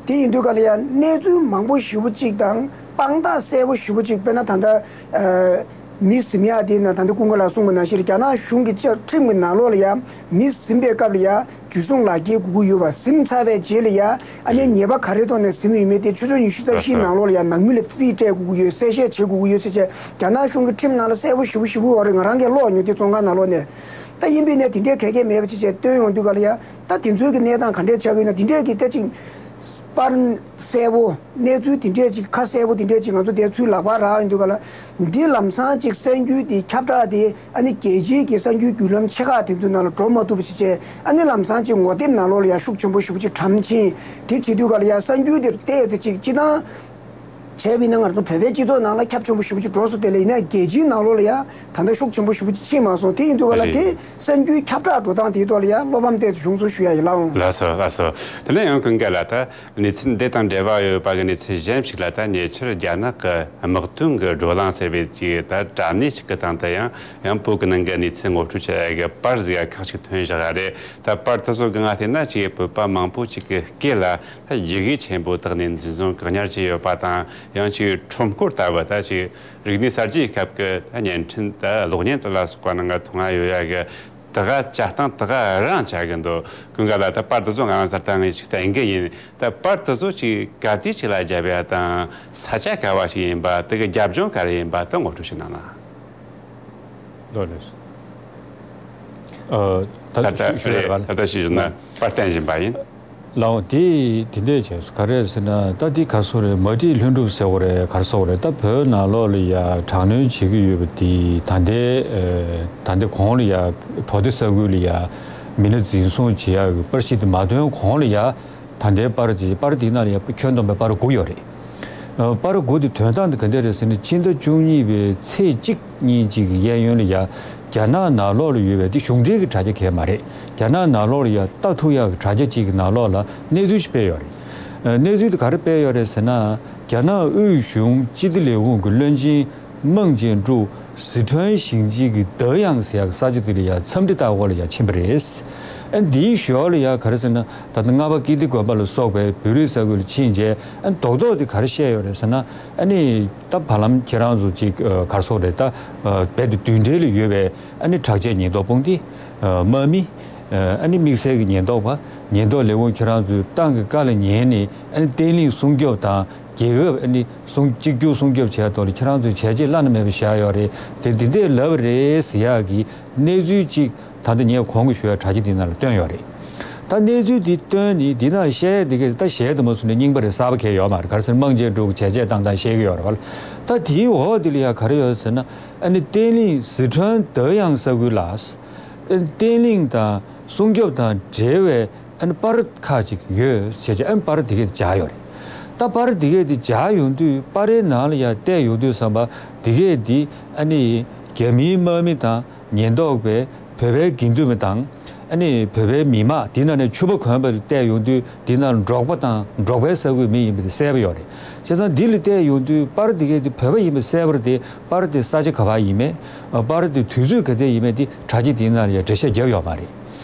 དེ་ཡིན་དུས་ག་ལ་ཡང་གནས་ཚུལ་མང་པོ་ཞེ་པོ་གཅིག་དང་དཔང་རྟགས་གསལ་པོ་ཞེ་པོ་གཅིག་དཔེར་ན་ད་ལྟ་ཨ། མི་ཟིན་ཡག་དེ་ན་ད་ལྟ་ཀུན་དགའ་ལགས་གསུངས་པ་ནང་བཞིན་རྒྱ་ནག་གཞུང་གི་བཅའ་ཁྲིམས་ཀྱི་ནང་ལོགས་ལ་ཡང་མི་ཟིན་པའི་སྐབས་ལ་ཡང་འཇུ་བཟུང་ལག་འཁྱེར་དགོས་ཀྱི་ཡོད་པ། ཟིན་ཚར་བའི་རྗེས་ལ་ཡང་ཨ་ནི་ཉེས་པ་ག་རེ་ཐོག་ནས་ཟིན་ཡོད་མེད་དེ་ཆུ་ཚོད་ཉི་ཤུ་རྩ་བཞིའི་ནང་ལོགས་ལ་ཡང་ནང་མི་ལ་རྩིས་སྤྲད་དགོས་ཀྱི་ཡོད། གསལ་བཤད་བྱེད་དགོས་ཀྱི་ཡོད་ཟེར་བྱས་རྒྱ་ནག་གཞུང་གི་ཁྲིམས་ནང་ལ་གསལ་པོ་ཞེ་པོ་ཞེ་པོ་ཡོད་རེད། ང་རང་གིས་ཀློག་མྱོང་དེ་བཙོན་ཁང་ནང་ལོགས་ནས། ད་ཡིན་པས་ན་དེ་འདྲའི་གལ་གལ་མེད་པ་ཅིག་བྱས་བཏོན་ཡོང་དུས་ག་ལ་ཡ། ད་དེ་ཚོའི་གི་གནས་སྟངས་ག་འདྲས་ཆགས་ཀྱི་ཡོད་ན་དེ་འདྲས་ཀྱི་ད་ཅིག་པར་གསལ་པོ་གནས་ཚུལ་དེ་འདྲས་ཅིག་ཁ་གསལ་པོ་དེ་འདྲས་ཅིག་ང་ཚོ་དེ་ཚུར་ལག་པར་རག་ཡོང་དུས་ག་ལ། འདི་ལམ་སང་ཅིག་གསར་འགྱུར་དེ་ཁྱབ་བསྒྲགས་དེ་ཨ་ནི་རྒྱལ་སྤྱིའི་གི་གསར་འགྱུར་བརྒྱུད་ལམ་ཆེ་ཁག་དེ་ཚོའི་ནང་ལ་འགྲོ་མ་ཐུབ་པ་ཅིག་བྱས། ཨ་ནི་ལམ་སང་ཅིག་ངོ་དེབ་ནང་ལོགས་ལ་ཡ་ཤུགས་ཆེན་པོ་ཞེ་པོ་ཅིག་གྲམ་ཕྱིན། དེ་བྱེད་དུས་ག་ལ་ཡ་གསར་འགྱུར་དེར་བལྟས་ཚེ་ཅིག་སྤྱིར་བཏང་། བྱས་པ་ཡིན་ན་ང་ཚོ་བོད་པའི་སྤྱི་ཚོགས་ནང་ལ་ཁྱབ་ཆེན་པོ་ཞེ་པོ་ཅིག་འགྲོ་སོང་། དེ་ལས་ཡིན་ན་རྒྱལ་སྤྱིའི་ནང་ལོགས་ལ་ཡང་ད་ལྟ་ཤུགས་ཆེན་པོ་ཞེ་པོ་ཅིག་ཕྱིན་མ་སོང་། དེ་ཡིན་དུས་ག་ལ་དེ་གསར་འགྱུར་ཁྱབ་བསྒྲགས་འགྲོ་སྟངས་དེའི་ཐོག་ལ་ཡང་བློ་ཕམ་ཏོག་ཙམ་བྱུང་སོང་ཞུ་ཡ་ཡིན། ལགས་འོང་། ལགས་སོ། ལགས་སོ། དེ་ནས་ཡང་ཀུན་དགའ་ལགས། ད་གནས་ཚུལ་འདི་དང་འབྲེལ་བ་ཡོད་པ་གི་གནས་ཚུལ་གཞན་ཞིག་ལ། ད་ཉེ་ཆར་རྒྱ་ནག་གི་དམག་དོན་གི་བགྲོ་གླེང་ཟེར་བའི་ཅིག་ད་དྲ་གནས་ཤིག་གི་སྟེང་དུ་ཡང་ཡང་བོད་གི་ནང་གི་གནས་ཚུལ་ངོ་སྤྲོད་བྱེད་ཡ་གི་པར་ཟིག་ཡ་ཁག་ཅིག་ཐོན་བཞག་ཡ་རེད། ད་པར་དེ་ཚོ་གི་ང་བལྟས་ན་ཅིག་བོད་པ་མང་པོ་ཅིག་གི་སྐེ་ལ་ད་ཡི་གེ་ཆེན་པོ་བཏགས་ནས་འཛིན་བཟུང་བཀག་ཉར་བྱས་ཡོད་པ་དང་། ཡང་ཅིག་ཁྲོམ་སྐོར་ལྟ་བུ་ད་ཅིག་རིག་གནས་གསར་བརྗེའི་སྐབས་ཀྱི་ད་བརྙན་འཕྲིན་ད་གློག་བརྙན་དེ་ལ་སོགས་པ་ནང་ག་མཐོང་ང་ཡོད་ཡ་གི། དེ་ག་བྱ་སྟངས་དེ་ག་རང་བྱ་གི་འདུག། ཀུན་དགའ་ལགས། ད་པར་དེ་ཚོ་ང་རང་གསར་དུ་ངས་ཅིག་བསྟན་གི་ཡིན། ད་པར་དེ་ཚོ་ཅིག་ག་དུས་ཅིག་ལ་བརྒྱབ་ཡ་དང་། ས་ཆ་ག་བ་ཞིག་ཡིན་པ། དེ་གི་རྒྱབ་ལྗོངས་ག་རེ་ཡིན་པ་དེ་ངོ་སྤྲོད་ཞིག་གནང་ན། ལགས་རེད། ཨ། ད་ད་ལྟ་ཞུ་ཞུ་ཡ་རེད། རེད་པ། ད་ལྟ་ཞུ་ཞུ་ན་པར་བསྟན་བཞིན་པ་ཡིན། ལགས་འོང་། དེ་དེ་འདྲས་བྱས་སོང་། ག་རེ་ཟེར་ན། ད་འདི་ག་རེ་ཟེར་རེད། མ་བྲིས་ལྷུན་གྲུབ་ཟེར་བ་རེད། ག་རེ་ཟེར་བ་རེད། ད་བོད་ནང་ལོགས་ལ་ཡ་དྲག་གནོན་བྱེད་ཀྱི་ཡོད་པ་དེ། ད་ལྟའི་ཨ་ད་ལྟའི་གོང་ལ་ཡ་དོ་སྡེ་ས་ཁུལ་ལ་ཡ་མི་སྣ་འཛིན་བཟུང་བྱེད་ཡག་གི་པར་གཞི་དེ་མ་ཐོན་གོང་ལ་ཡ། ད་ལྟའི་པར་དེ། པར་དེའི་ནང་ལ་ཡ་ཁྱོན་བསྡོམས་པའི་པར་དགུ་ཡོད་རེད། ཨ། པར་དགུ་དེ་དོན་སྟངས་དེ་ག་འདྲ་རེད་ཟེར་ན། ཕྱི་ཟླ་བཅུ་གཉིས་པའི་ཚེས་གཅིག་ཉིན་གཅིག་གི་གཡས་གཡོན་ལ་ཡ་རྒྱ་ནག་ནང་ལོགས་ལ་ཡོད་པའི་དེ་གཞུང་འབྲེལ་གྱི་དྲ་རྒྱ་གང་ཡང་མ་རེད། རྒྱ་ནག་ནང་ལོགས་ལ་ཡ་ལྟ་ཐུབ་ཡག་གི་དྲ་རྒྱ་གཅིག་གི་ནང་ལོགས་ལ་གནས་ཚུལ་ཞིག་སྤེལ་ཡོད་རེད། ཨ། གནས་ཚུལ་དེ་ག་རེ་སྤེལ་ཡོད་རེད་ཟེར་ན། རྒྱ་ནག་དབུས་གཞུང་སྤྱི་བདེ་ལས་ཁུངས་ཀྱི་བློན་ཆེན་མང་ཅན་ཀྲུའུ་སི་ཁྲོན་ཞིང་ཆེན་གྱི་ཏེ་དབྱང་ཟེར་ཡག་ས་ཆ་དེ་ལ་ཡ་འཚམས་འདྲི་ལྟ་སྐོར་ལ་ཡ་ཕྱིན་པ་རེད། ཨ། འདིའི་ཞོར་ལ་ཡ་ག་རེ་ཟེར་ན། ད་ལྟ་རྔ་པ་ཀིརྟི་དགོན་པ་ལ་སོགས་པའི་བོད་རིགས་ས་ཁུལ་ལ་ཕྱིན་རྗེས། ཨ། རྡོག་རྡོག་དེ་ག་རེ་བཤད་ཡོད་རེད་ཟེར་ན། ཨ་ནི་ད་བར་ལམ་ཁྱེད་རང་ཚོ་ཅིག་ཨ། ག་རེ་ཟེར་རེད། ད་ཨ། རྦད་དེ་མདུན་གྲལ་ལ་ཡོད་པའི་ཨ་ནི་དྲག་ཆས་ཉེན་རྟོག་དཔུང་སྡེ། ཨ། དམག་མི། ཨ། ཨ་ནི་དམིགས་བསལ་གྱི་ཉེན་རྟོག་པ། ཉེན་རྟོག་ལས་ཁུངས་ཁྱེད་རང་ཚོས་ཏང་གི་བཀའ་ལ་ཉན་ནས། ཨ་ནི་བརྟན་ལྷིང་སྲུང་སྐྱོབ་དང་། རྒྱལ་ཁབ་ཨ་ནི་སྲུང་། གཅིག་གྱུར་སྲུང་སྐྱོབ་བྱས་ཐོག་ལ་ཁྱེད་རང་ཚོས་བྱས་རྗེས་བླ་ན་མེད་པ་བཞག་ཡོད་རེད། དེ་འདི་འདྲས་ལབ་པ་རེད་ཟེར་ཡག་གི་གནས་ཚུལ་གཅིག་ད་ལྟ་ངས་གོང་གི་ཞུ་ཡག་དྲ་རྒྱ་འདི་ནང་ལ་བཏོན་ཡོད་རེད། ད་གནས་ཚུལ་འདི་བཏོན་ནས་འདི་ནང་བཤད་ཡག་འདི་གས་ད་གཞས་དེ་མ་གསུངས་ནས་རྙིང་པ་རེད། གསར་པ་གང་ཡང་ཡོད་མ་རེད། ག་རེ་ཟེར་ན། མང་ཆེ་འགྲོ་གི་བྱས་རྗེས་བཏང་སྟངས་བཤད་ཀྱི་ཡོད་རེད་པ། ད་དེའི་འོག་འདི་ལ་ཡ་ག་རེ་ཡོད་ཟེར་ན། ཨ་ནི་བརྟན་ལྷིང་། སི་ཁྲོན་ཏེ་དབྱང་ས་ཁུལ་ལ། ཨ་ནི་བརྟན་ལྷིང་དང་སྲུང་སྐྱོབ་དང་འབྲེལ་བའི་ཨ་ནི་པར་ཁག་ཅིག་ཡོད་བྱས་བྱས། ཨ་ནི་པར་འདི་གས་དེ་སྦྱར་ཡོད་རེད། ད་པར་འདི་གས་དེ་སྦྱར་ཡོང་དུས། པར་རིས་ནང་ལ་ཡ་བལྟས་ཡོང་དུས་ཙམ་པ། འདི་གས་དེ་ཨ་ནི་རྒྱ་མིའི་དམག་མི་དང་། ཉེན་རྟོག་པས་བོད་པའི་དགེ་འདུན་པ་དང་། ཨ་ནི་བོད་པའི་མི་མང་། དེ་ནང་ནས་ཕྱུ་པ་གོན་པ་ལ་བལྟས་ཡོང་དུས། འདི་ནང་འབྲོག་པ་དང་འབྲོག་པའི་ས་ཁུལ་མི་ཡིན་པ་དེ་གསལ་པོ་ཡོད་རེད། བྱས་ཙང་འདི་ལ་བལྟས་ཡོང་དུས། པར་འདི་གས་དེ་བོད་པ་ཡིན་པ་གསལ་པོ་རེད་དེ། པར་དེ་ས་ཆ་ག་པར་ཡིན་མིན། ཨ། པར་དེ་དུས་ཚོད་ག་ཚོད་ཡིན་མིན་དེ་དྲ་རྒྱ་དེའི་ནང་ལ་ཡ་འགྲེལ་བཤད་བརྒྱབ་ཡོད་མ་རེད།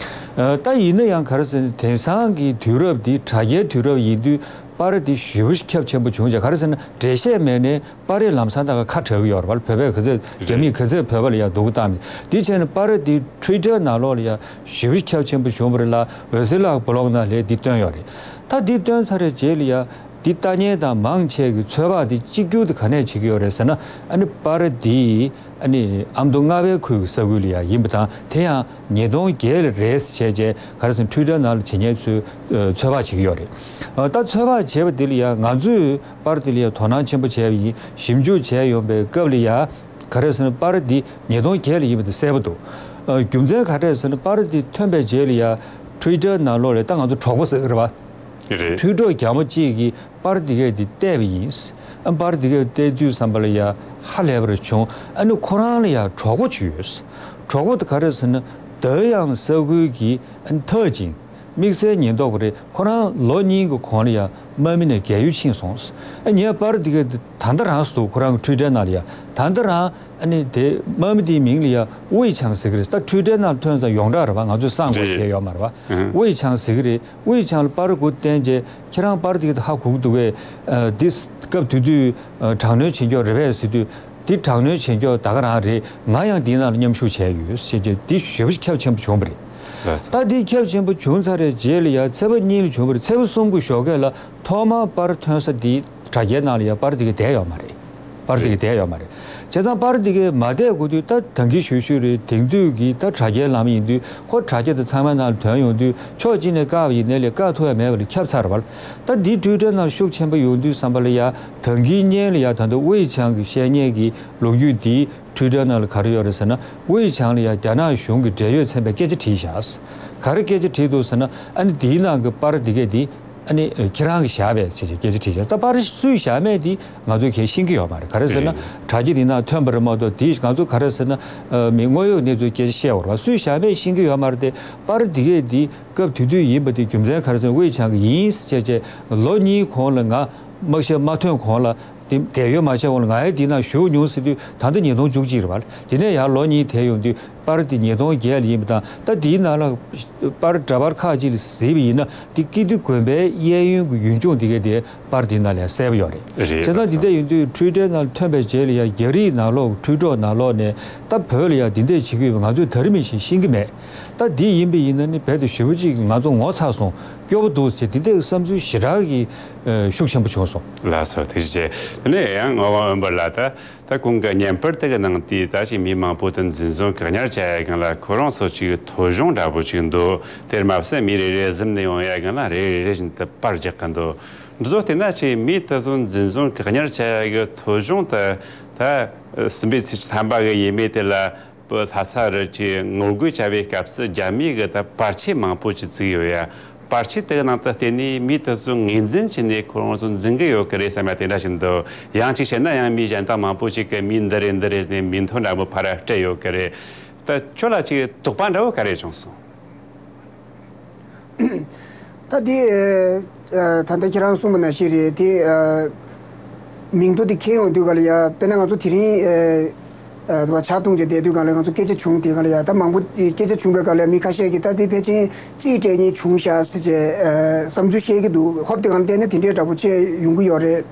ཨ། ད་ཡིན་ན་ཡང་ག་རེ་ཟེར་ན། དེང་སང་གི་དུས་རབས་འདི་དྲ་རྒྱའི་དུས་རབས་ཡིན་དུས། པར་དེ་ཞེ་པོ་ཁྱབ་ཆེན་པོ་བྱུང་བྱས། ག་རེ་ཟེར་ན། འགྲེལ་བཤད་མེད་ནས་པར་རིས་ལམ་སང་ད་ག་ཁ་གྲག་གི་ཡོད་རེད་པ། བོད་པས་ག་ཚོད། རྒྱ་མིས་ག་ཚོད་བོད་པ་ལ་ཡ་སྡུག་པོ་བཏང་མིན། དེ་བྱས་ནས་པར་རིས་དེ་ཊུའི་ཊར་ནང་ལོགས་ལ་ཡ་ཞེ་པོ་ཁྱབ་ཆེན་པོ་བྱུང་བ་རེད་ལ། འོད་ཟེར་ལགས་བི་ལོག་ནང་ལ་འདི་བཏོན་ཡོད་རེད། ད་འདི་བཏོན་ཚར་བའི་རྗེས་ལ་ཡ། འདི་ལྟ་མཁན་དང་མང་ཆེ་གི་ཚོད་དཔག་འདི་གཅིག་གྱུར་དེ་ག་ནས་བྱེད་ཀྱི་ཡོད་རེད་ཟེར་ན། ཨ་ནི་པར་རིས་འདི་ཨ་ནི་ཨ་མདོ་རྔ་བའི་ཁུལ་གྱི་ས་ཁུལ་ལ་ཡ་ཡིན་པ་དང་། དེ་ཡང་ཉིས་སྟོང་བརྒྱད་ལ་རེད་ཟེར་བྱས་བྱས། ག་རེ་ཟེར་ན། ཊུའི་ཊར་ནང་ལ་བྱེད་མཁན་ཚོས་ཚོད་དཔག་བྱེད་ཀྱི་ཡོད་རེད། ཨ། ད་ཚོད་དཔག་བྱས་པ་འདི་ལ་ཡ་ང་ཚོས། པར་དེ་ལ་ཡ་དོ་སྣང་ཆེན་པོ་བྱས་པ་ཡིན། ཞིབ་འཇུག་བྱས་ཡོང་པའི་སྐབས་ལ་ཡ། ག་རེ་ཟེར་ན། པར་འདི་ཉིས་སྟོང་བརྒྱད་ལ་ཡིན་པ་དེ་གསལ་པོ་འདུག། ཨ། རྒྱུ་མཚན་ག་རེ་ཟེར་ན། པར་འདི་ཐོན་པའི་རྗེས་ལ་ཡ་ཊུའི་ཊར་ནང་ལོགས་ལ། ད་ང་ཚོ་གྲོགས་པོ་ཟེར་གི་རེད་པ། རེད། ཊུའི་ཊར་རྒྱ་མོ་གཅིག་གིས་པར་འདི་གས་འདི་བལྟས་པ་ཡིན། ཨ། པར་འདི་གས་བལྟས་དུས་ཙམ་པ་ལ་ཡ་ཧ་ལས་པ་རེ་བྱུང་། ཨ་ནི་ཁོ་རང་ལ་ཡ་གྲོགས་པོ་ཅིག་ཡོད། གྲོགས་པོ་དེ་ག་རེ་ཟེར་ན། ཏེ་དབྱང་ས་ཁུལ་གྱི། ཨ་ནི་མཐའ་ཅིང་དམིགས་བསལ་ཉེན་རྟོག་པ་རེད། ཁོ་རང་ལོ་གཉིས་ཀྱི་གོང་ལ་ཡ་དམག་མི་ནས་རྒས་ཡོལ་ཕྱིན་སོང་། ཨ། ངས་པར་འདི་ག་ད་ལྟ་རང་སུ་འདུག། ཁོ་རང་གི་ཊུའི་ཊར་ནང་ལ་ཡ། ད་ལྟ་རང་ཨ་ནི་དེ་དམག་མི་དེའི་མིང་ལ་ཡ་ཝེ་ཆང་ཟེར་གི་རེད། ད་ཊུའི་ཊར་ནང་ཐོན་ཙང་ཡོངས་གྲགས་རེད་པ། ང་ཚོས་གསང་དགོས་རེད། ཡོད་མ་རེད་པ། ཨང་། ཝེ་ཆང་ཟེར་གི་རེད། ཝེ་ཆང་ལ་པར་དགུ་བསྟན་རྗེས། ཁྱེད་རང་པར་འདི་ག་ཧ་གོ་གི་འདུག་གས། ཨ། འདི་སྐབས་དེ་དུས་ཨ་དྲག་གནོན་བྱེད་མཁན་རེད་པས་ཟེར་དུས། འདི་དྲག་གནོན་བྱེད་མཁན་ད་ག་རང་རེད། ང་ཡང་འདིའི་ནང་ལ་མཉམ་ཞུགས་བྱས་ཡོད་ཟེར་བྱས། འདི་ཞེ་པོ་ཁྱབ་ཆེན་པོ་བྱུང་བ་རེད། ལགས་སོ། ད་འདི་ཁྱབ་ཆེན་པོ་བྱུང་ཚར་བའི་རྗེས་ལ་ཡ། ཚེས་པ་གཉིས་ལ་བྱུང་བ་རེད། ཚེས་པ་གསུམ་གྱི་ཞོགས་ཀས་ལ་ཐོག་མར་པར་ཐོན་ས་འདི་དྲ་རྒྱའི་ནང་ལ་ཡ་པར་འདི་ག་བསྡད་ཡོད་མ་རེད། པར་འདི་ག་བསྡད་ཡོད་མ་རེད། བྱས་ཙང་པར་འདི་ག་མ་བསྡད་གོ་དུས། ད་ད་གིན་ཞུས་ཞུས་རེད། དེང་དུས་ཀྱི་ད་དྲ་རྒྱའི་ལམ་ཡིན་དུས། ཁོ་དྲ་རྒྱ་དེ་ཚང་མའི་ནང་ལ་ཐོན་ཡོང་དུས། ཕྱོགས་གཅིག་ནས་བཀག་པ་ཡིན་ནའི་ལས་བཀག་ཐུབ་ཡ་མེད་པ་ལས་ཁྱབ་ཚར་བ། ད་འདི་ཊུའི་ཊར་ནང་ལ་ཤུགས་ཆེན་པོ་ཡོང་དུས་ཙམ་པ་ལ་ཡ། ད་གིན་སྔོན་ལ་ཡ། ད་ལྟ་ཝེ་ཆང་གི་བཤད་མཁན་གྱི་ལོ་རྒྱུས་འདི་ཊུའི་ཊར་ནང་ལ་ག་རེ་ཡོད་རེད་ཟེར་ན། ཝེ་ཆང་ལ་ཡ་རྒྱ་ནག་གཞུང་གི་འབྲེལ་ཡོད་ཚན་པས་སྐད་ཆ་དྲིས་བཞག། ག་རེ་སྐད་ཆ་དྲིས་འདུག་ཟེར་ན། ཨ་ནི་འདིའི་ནང་གི་པར་འདི་གས་འདི་ ཨ་ནི་ཁྱེད་རང་གིས་བཞག་པའི་ཟེར་བྱས་སྐད་ཆ་དྲིས་བྱས། ད་པར་སུས་བཞག་མེད་དེ་ང་ཚོས་གལ་ཤེས་ཀྱི་ཡོད་མ་རེད། ག་རེ་ཟེར་ན། རེད། དྲ་རྒྱ་དེ་ནང་ཐོན་པ་རེད་མ་གཏོགས། དེ་ང་ཚོ་ག་རེ་ཟེར་ན། མི་དངོས་ཡོད་གནས་ཚུལ་སྐད་ཆ་བཤད་ཡོད་རེད་པ། སུས་བཞག་མེད་ཤེས་ཀྱི་ཡོད་མ་རེད་དེ། པར་དེ་གས་དེ་སྐབས་དེ་དུས་ཡིན་པ་དེ་རྒྱུ་མཚན་ག་རེ་ཟེར་ན། ཝེ་ཆང་གི་ཡིན་ཟེར་བྱས་བྱས་ལོ་གཉིས་གོང་ལ། ང་དམག་ཞབས་མ་ཐོན་གོང་ལ། དེ་རྒས་ཡོལ་མ་བྱས་གོང་ལ་ང་ཡང་དེའི་ནང་ཞུགས་མྱོང་ཟེར་དུས། ད་ལྟ་ཉིས་སྟོང་བཅུ་གཅིག་རེད་པ། དེ་ནས་ཡར་ལོ་གཉིས་དེད་ཡོང་དུས་པར་དེ་ཉིས་སྟོང་བརྒྱད་ལ་ཡིན་པ་དང་། ད་དེའི་ནང་ལ་པར། འདྲ་པར་ཁག་ཅིག་ལ་གཟིགས་པ་ཡིན་ན། དེ་ཀིརྟི་དགོན་པའི་གཡས་གཡོན་གྱི་ཡུལ་ལྗོངས་དེ་གས་དེ་པར་དེའི་ནང་ལ་ཡང་གསལ་པོ་ཡོད་རེད། རེད། བྱས་ཙང་དེ་འདྲ་ཡིན་དུས་ཊི་ཝི་ཊར་ནང་ཐོན་པའི་རྗེས་ལ་ཡང་རྒྱ་རིགས་ནང་ལོགས་ཊི་ཝི་ཊར་ནང་ལོགས་ནས་ད་བོད་ལ་ཡང་དེ་འདྲས་བྱེད་ཀྱི་ཡོད་པ་ང་ཚོས་ད་རིང་མིན་ཞིག་ཤེས་ཀྱི་མེད། ད་འདི་ཡིན་པ་ཡིན་ན་ནི་རྦད་དེ་ཞེ་པོ་ཅིག་ང་ཚོ་ངོ་ཚ་སོང་། སྐྱོ་པོ་འདུག་ཟེར། དེ་འདྲའི་བསམ་ཚུལ་ཞེ་དྲག་གི་ཤུགས་ཆེན་པོ་བྱུང་སོང་། ལགས་སོ། ཐུགས་རྗེ་ཆེ། དེ་ནས་ཡང་ངག་དབང་དབོན་པ་ལགས། ད་ད་གོང་གི་བརྙན་པར་དེ་གི་ནང་དེ་ད་ཅིག་མི་མང་པོ་དེ་འཛིན་བཟུང་བཀག་ཉར་བྱ་ཡ་སྒང་ལ་ཁོ་རང་ཚོ་ཅིག་ཐོ་གཞུང་འདྲ་པོ་ཅིག་འདུག་དེར་མ་ཟད་མི་རེ་རེ་གཟིམ་ནས་ཡོང་ཡ་སྒང་ལ་རེ་རེ་རེ་བཞིན་དུ་པར་རྒྱག་གི་འདུག་འདི་ཚོ་བལྟས་ན་ཅིག་མི་དེ་ཚོ་འཛིན་བཟུང་བཀག་ཉར་བྱ་ཡ་གི་ཐོ་གཞུང་དེ། ད་གསུམ་པའི་ཚེས་བཅུ་ཐམ་པ་གི་ཡས་མས་དེ་ལ་བོད་ལྷ་ས་རུ་ཅིག་ངོ་རྒོལ་བྱ་བའི་སྐབས་སུ་རྒྱ་མི་གིས་ད་པར་ཆས་མང་པོ་ཅིག་བཙུགས་ཡོད་ཡ། པར་ཆས་དེ་གི་ནང་དུ་བལྟས་ནས་མི་དེ་ཚོ་ངོས་འཛིན་བྱས་ནས་ཁོ་རང་ཚོ་འཛིན་གི་ཡོད་གི་རེད་བསམ་ཡ་དེ་འདྲ་ཞིག་འདུག་ཡང་གཅིག་བཤད་ན་ཡང་མི་གཞན་དག་མང་པོ་ཅིག་གིས་མི་འདི་རེད་འདི་རེད་ནས་མིང་ཐོ་འདྲ་པོ་ཕར་ར་སྤྲད་ཡོད་གི་རེད། ད་ཁྱོད་ལ་ཅིག་དོགས་པ་འདྲ་པོ་ག་རེ་བྱུང་སོང་། ད་དེ། ཨ། ད་ལྟ་ཁྱེད་རང་གསུངས་པ་ནང་བཞིན་རེད་དེ། ཨ། མིང་ཐོ་དེ་འཁྱེར་ཡོང་དུས་ག་ལ་ཡ། དཔེར་ན་ང་ཚོ་དེ་རིང་། ཨ། ཨ། དུ་བ་ཇ་འཐུང་བྱས་བསྡད་དུས་ག་ལ་ང་ཚོ་སྐད་ཆ་བྱུང་དེ་ག་ལ་ཡ། ད་མང་པོ་སྐད་ཆ་བྱུང་བའི་ག་ལ་ཡ། མི་ཁ་ཤས་ཀྱིས་ད་དེ་ཕལ་ཆེར་རྩིས་སྤྲད་མཁན་བྱུང་ཤག་ཟེར་བྱས། ཨ། བསམ་ཚུལ་བཤད་ཀྱི་འདུག་ཧོབ་དེ་ག་ལ་བལྟས་ན་དེ་འདྲའི་འདྲ་པོ་བྱས་ཡོང་གི་ཡོད་རེད།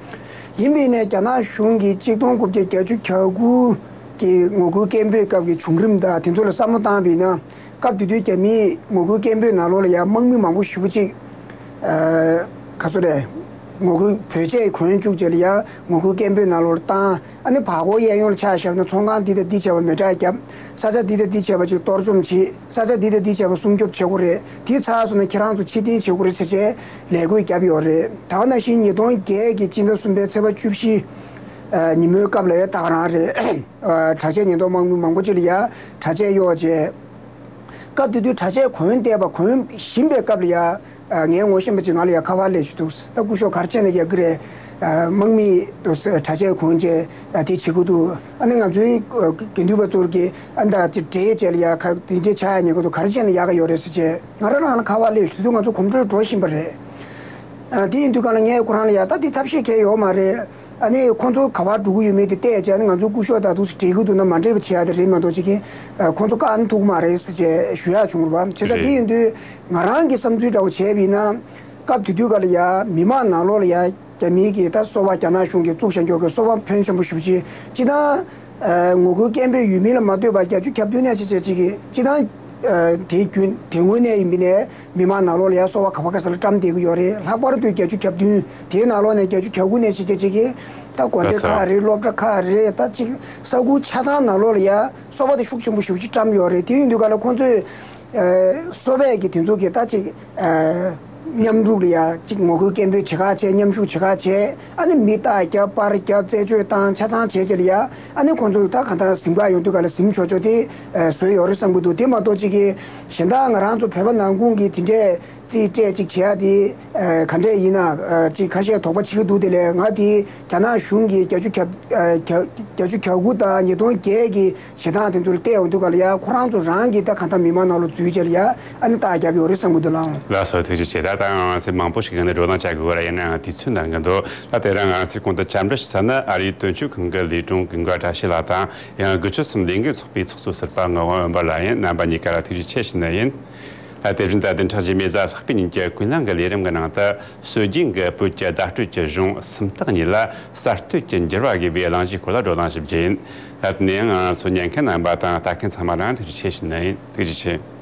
ཡིན་པས་ན་རྒྱ་ནག་གཞུང་གིས་གཅིག་སྟོང་དགུ་བརྒྱ་བརྒྱད་ཅུ་གྱ་དགུ་གི་ངོ་རྒོལ་སྐད་འབོད་སྐབས་ཀྱི་བྱུང་རིམ་དང་དེ་ཚོ་ལ་བསམ་བློ་བཏང་བས་ན། སྐབས་དེ་དུས་རྒྱ་མིའི་ངོ་རྒོལ་སྐད་འབོད་ནང་ལོགས་ལ་ཡང་དམག་མི་མང་པོ་ཞེ་པོ་ཅིག་ཨ། ག་ཚོད་རེད། ངོ་རྒོལ་བོད་ཆས་གོན་བཅུག་བྱས་ལ་ཡང་ངོ་རྒོལ་སྐད་འབོད་ནང་ལོགས་ལ་བཏང་། ཨ་ནི་བར་སྐོར་གཡས་གཡོན་ལ་ཆ་བཞག་ན་ཚོང་ཁང་འདི་དང་འདི་བྱས་པ་མེ་སྲེག་བརྒྱབ། ས་ཆ་འདི་དང་འདི་བྱས་པ་ཅིག་གཏོར་བཅོམ་བྱས། ས་ཆ་འདི་དང་འདི་བྱས་པ་སྲུང་སྐྱོབ་བྱེད་དགོས་རེད། དེ་ཚར་སོང་ན་ཁྱེད་རང་ཚོ་ཕྱིར་འཐེན་བྱེད་དགོས་རེད་ཟེར་བྱས་ལས་འགུལ་བརྒྱབ་ཡོད་རེད། ད་ག་ནང་བཞིན་ཉིས་སྟོང་བརྒྱད་ཀྱི་སྤྱི་ཟླ་གསུམ་པའི་ཚེས་པ་བཅུ་བཞི། ཨ། ཉིན་མོའི་སྐབས་ལ་ཡང་ད་ག་རང་རེད། ཨ། དྲག་ཆས་ཉེན་རྟོག་དམག་མི་མང་པོ་ཅིག་ལ་ཡ་དྲག་ཆས་གཡོགས་བྱས། སྐབས་དེ་དུས་དྲག་ཆས་གོན་བསྡད་པ། གོན་བཞིན་པའི་སྐབས་ལ་ཡ། ཨ། ངའི་ངོ་ཤེས་པ་ཅིག་ང་ལ་ཡ་ཁ་པར་སླེབས་བྱུང་འདུག་ད་སྐུ་ཞབས་ག་རེ་བྱས་ནས་རྒྱག་གི་རེད། ཨ། དམག་མིས་དྲག་ཆས་གོན་བྱས། ཨ། དེ་བྱེད་ཀྱི་འདུག་ཨ་ནི་ང་ཚོའི་དགེ་འདུན་པ་ཚོར་གྱི་ཨ་ནི་ད་དེ་འདྲ་བྱས་ལ་ཡ། ཁ། དེ་འདྲ་ཆགས་ཡ་ཉེན་ཁ་འདུག་ག་རེ་བྱས་ནས་ཡག་ག་ཡོད་རེད་ཟེར་བྱས་ང་རང་རང་ལ་ཁ་པར་སླེབས་བྱུང་དུས་ང་ཚོ་གོམ་བགྲོད་འགྲོ་བཞིན་པ་རེད། ཨ། དེ་ཡིན་དུས་ག་ལ་ངས་ཁོ་རང་ལ་ཡ། ད་འདི་ཐབས་ཤེས་གང་ཡང་ཡོད་མ་རེད། ཨ་ནི་ཁོང་ཚོ་ག་པར་འགྲོ་གི་ཡོད་མེད་དེ་བལྟས་བྱས། ཨ་ནི་ང་ཚོ་སྐུ་ཞབས་དང་འདུག་སེ་འགྲིག་གི་འདུག་ན་མ་འགྲིག་པ་བྱེད་ཡ་དེ་རེད་མ་གཏོགས། ཅིག་གིས་ཁོང་ཚོ་བཀག་ཨ་ནི་ཐུབ་ཀྱི་མ་རེད་ཟེར་བྱས་ཞུ་ཡ་བྱུང་རེད་པ། བྱས་ཙང་དེ་ཡིན་དུས་ང་རང་གི་བསམ་ཚུལ་འདྲ་བོ་བྱས་པ་ཡིན་ན། སྐབས་དེ་དུས་ག་ལ་ཡ་མི་མང་ནང་ལོགས་ལ་ཡ་རྒྱ་མིའི་གི་ད་སོ་པ། རྒྱ་ནག་གཞུང་གིས་བཙུགས་བཞག་མཁན་གྱི་སོ་པ་ཕོན་ཆེན་པོ་ཞེ་པོ་ཅིག་སྤྱིར་བཏང་། ཨ། ངོ་རྒོལ་སྐད་འབོད་ཡོད་མེད་ལ་མ་ལྟོས་པར་བརྒྱད་ཅུ་གྱ་བདུན་ནས་བྱས་བྱས་ཅིག་གིས་སྤྱིར་བཏང་། ཨ། དེ་རྒྱུན་དེ་སྔོན་ནས་ཡིན་པ་ནས་མི་མང་ནང་ལོགས་ལ་ཡ་སོ་པ་ག་པ་ག་ས་ལ་བཀྲམ་བསྡད་ཀྱི་ཡོད་རེད། ལྷག་པར་དུ་བརྒྱད་ཅུ་གྱ་བདུན་དེའི་ནང་ལོགས་ནས་བརྒྱད་ཅུ་གྱ་དགུ་ནས་བྱས་བྱས་ཅིག་གིས་ད་དགོན་སྡེ་ཁག་རེད། སློབ་གྲྭ་ཁག་རེད། ད་ཅིག་ས་ཁུལ་ཆ་ཚང་ནང་ལོགས་ལ་ཡ་སོ་པ་དེ་ཤུགས་ཆེན་པོ་ཞེ་པོ་ཅིག་བཀྲམ་ཡོད་རེད། དེ་ཡིན་དུས་ག་ལ་ཁོང་ཚོས། ཨ། སོ་པའི་གི་དེ་ཚོ་གི་ད་ཅིག་ཨ། མཉམ་རུབ་ལ་ཡ་ཅིག་ངོ་རྒོལ་སྐད་འབོད་བྱེད་ཁ་བྱས། མཉམ་ཞུགས་བྱེད་ཁ་བྱས། ཨ་ནི་མི་རྟ་རྒྱབ། པར་རྒྱབ། རྩད་གཅོད་བཏང་། ཆ་ཚང་བྱས་བྱས་ལ་ཡ། ཨ་ནི་ཁོང་ཚོ་ད་གང་ལྟར་གཟིམ་ཁ་ཡོང་དུས་ག་ལ་གཟིམ་ཆོག་ཆོག་དེ། ཨ། བཟོས་ཡོད་རེད་བསམ་གྱི་འདུག་དེ་མ་གཏོགས་ཅིག་གི་གཞན་དག་ང་རང་ཚོ་བོད་པ་ནང་ཁུལ་གྱི་དེ་འདྲས་རྩིས་སྤྲད་ཅིག་བྱེད་ཡ་དེ། ཨ། ག་འདྲས་ཡིན་ན། ཨ། ཅིག་ཁ་ཤས་དོགས་པ་བྱེད་ཀྱི་འདུག་དེ་ལས་ང་དེ་རྒྱ་ནག་གཞུང་གིས་བརྒྱད་ཅུ་གྱ། ཨ། གྱ། བརྒྱད་ཅུ་གྱ་དགུ་དང་ཉིས་སྟོང་བརྒྱད་ཀྱི་བྱེད་སྟངས་དེ་ཚོ་ལ་བལྟས་ཡོང་དུས་ག་ལ་ཡ། ཁོ་རང་ཚོ་རང་གིས་ད་གང་ལྟར་མི་མང་ནང་ལོགས་འཛུལ་བྱས་ལ་ཡ། ཨ་ནི་རྟ་རྒྱབ་ཡོད་རེད་བསམ་གྱི་འདུག་ལགས། ལགས་སོ། ཐུགས་རྗེ་ཆེ། ད་ལྟ་ང་ཚོས་མང་པོ་ཞིག་གི་ནས་བགྲོ་གླེང་བྱ་དགོས་པ་ར་ཡིན་ན་ཡང་དུས་ཚོད་འདང་གི་འདུག་ད་དེ་རིང་ང་ཚོས་གོང་དུ་བཅར་འདྲི་ཞུ་ས་ནི་ཨ་རིའི་དོན་གཅོད་ཁང་གི་ལས་དྲུང་ཀུན་དགའ་བཀྲ་ཤིས་ལགས་དང་། ཡང་དགུ་བཅུ་གསུམ་ལས་འགུལ་ཚོགས་པའི་ཚོགས་གཙོ་ཟུར་པ་ངག་དབང་དབོན་པ་ལགས་ཡིན། རྣམ་པ་གཉིས་ཀ་ལ་ཐུགས་རྗེ་ཆེ་ཞུ་ནི་ཡིན། ཨ། དེ་བཞིན་ད་བདུན་ཕྲག་རྗེས་མའི་གཟའ་ལྷག་པའི་ཉིན་གྱི་ཀུན་གླེང་གི་ལས་རིམ་གྱི་ནང་དུ། སྲོལ་རྒྱུན་གྱི་བོད་ཀྱི་བརྡ་སྤྲོད་ཀྱི་གཞུང་སུམ་རྟགས་གཉིས་ལ་གསར་གཏོད་ཀྱི་འགྱུར་བ་དགོས་པའི་གླེང་གཞིའི་སྐོར་ལ་བགྲོ་གླེང་ཞིབ་རྒྱས་ཡིན། ད་ནས་ང་ཚོ་ཉན་མཁན་རྣམ་པ་དང་ལྟ་མཁན་ཚང་མ་ལ་ཐུགས་རྗེ་ཆེ་ཞུ་ནི་ཡིན། ཐུགས་རྗེ་ཆེ།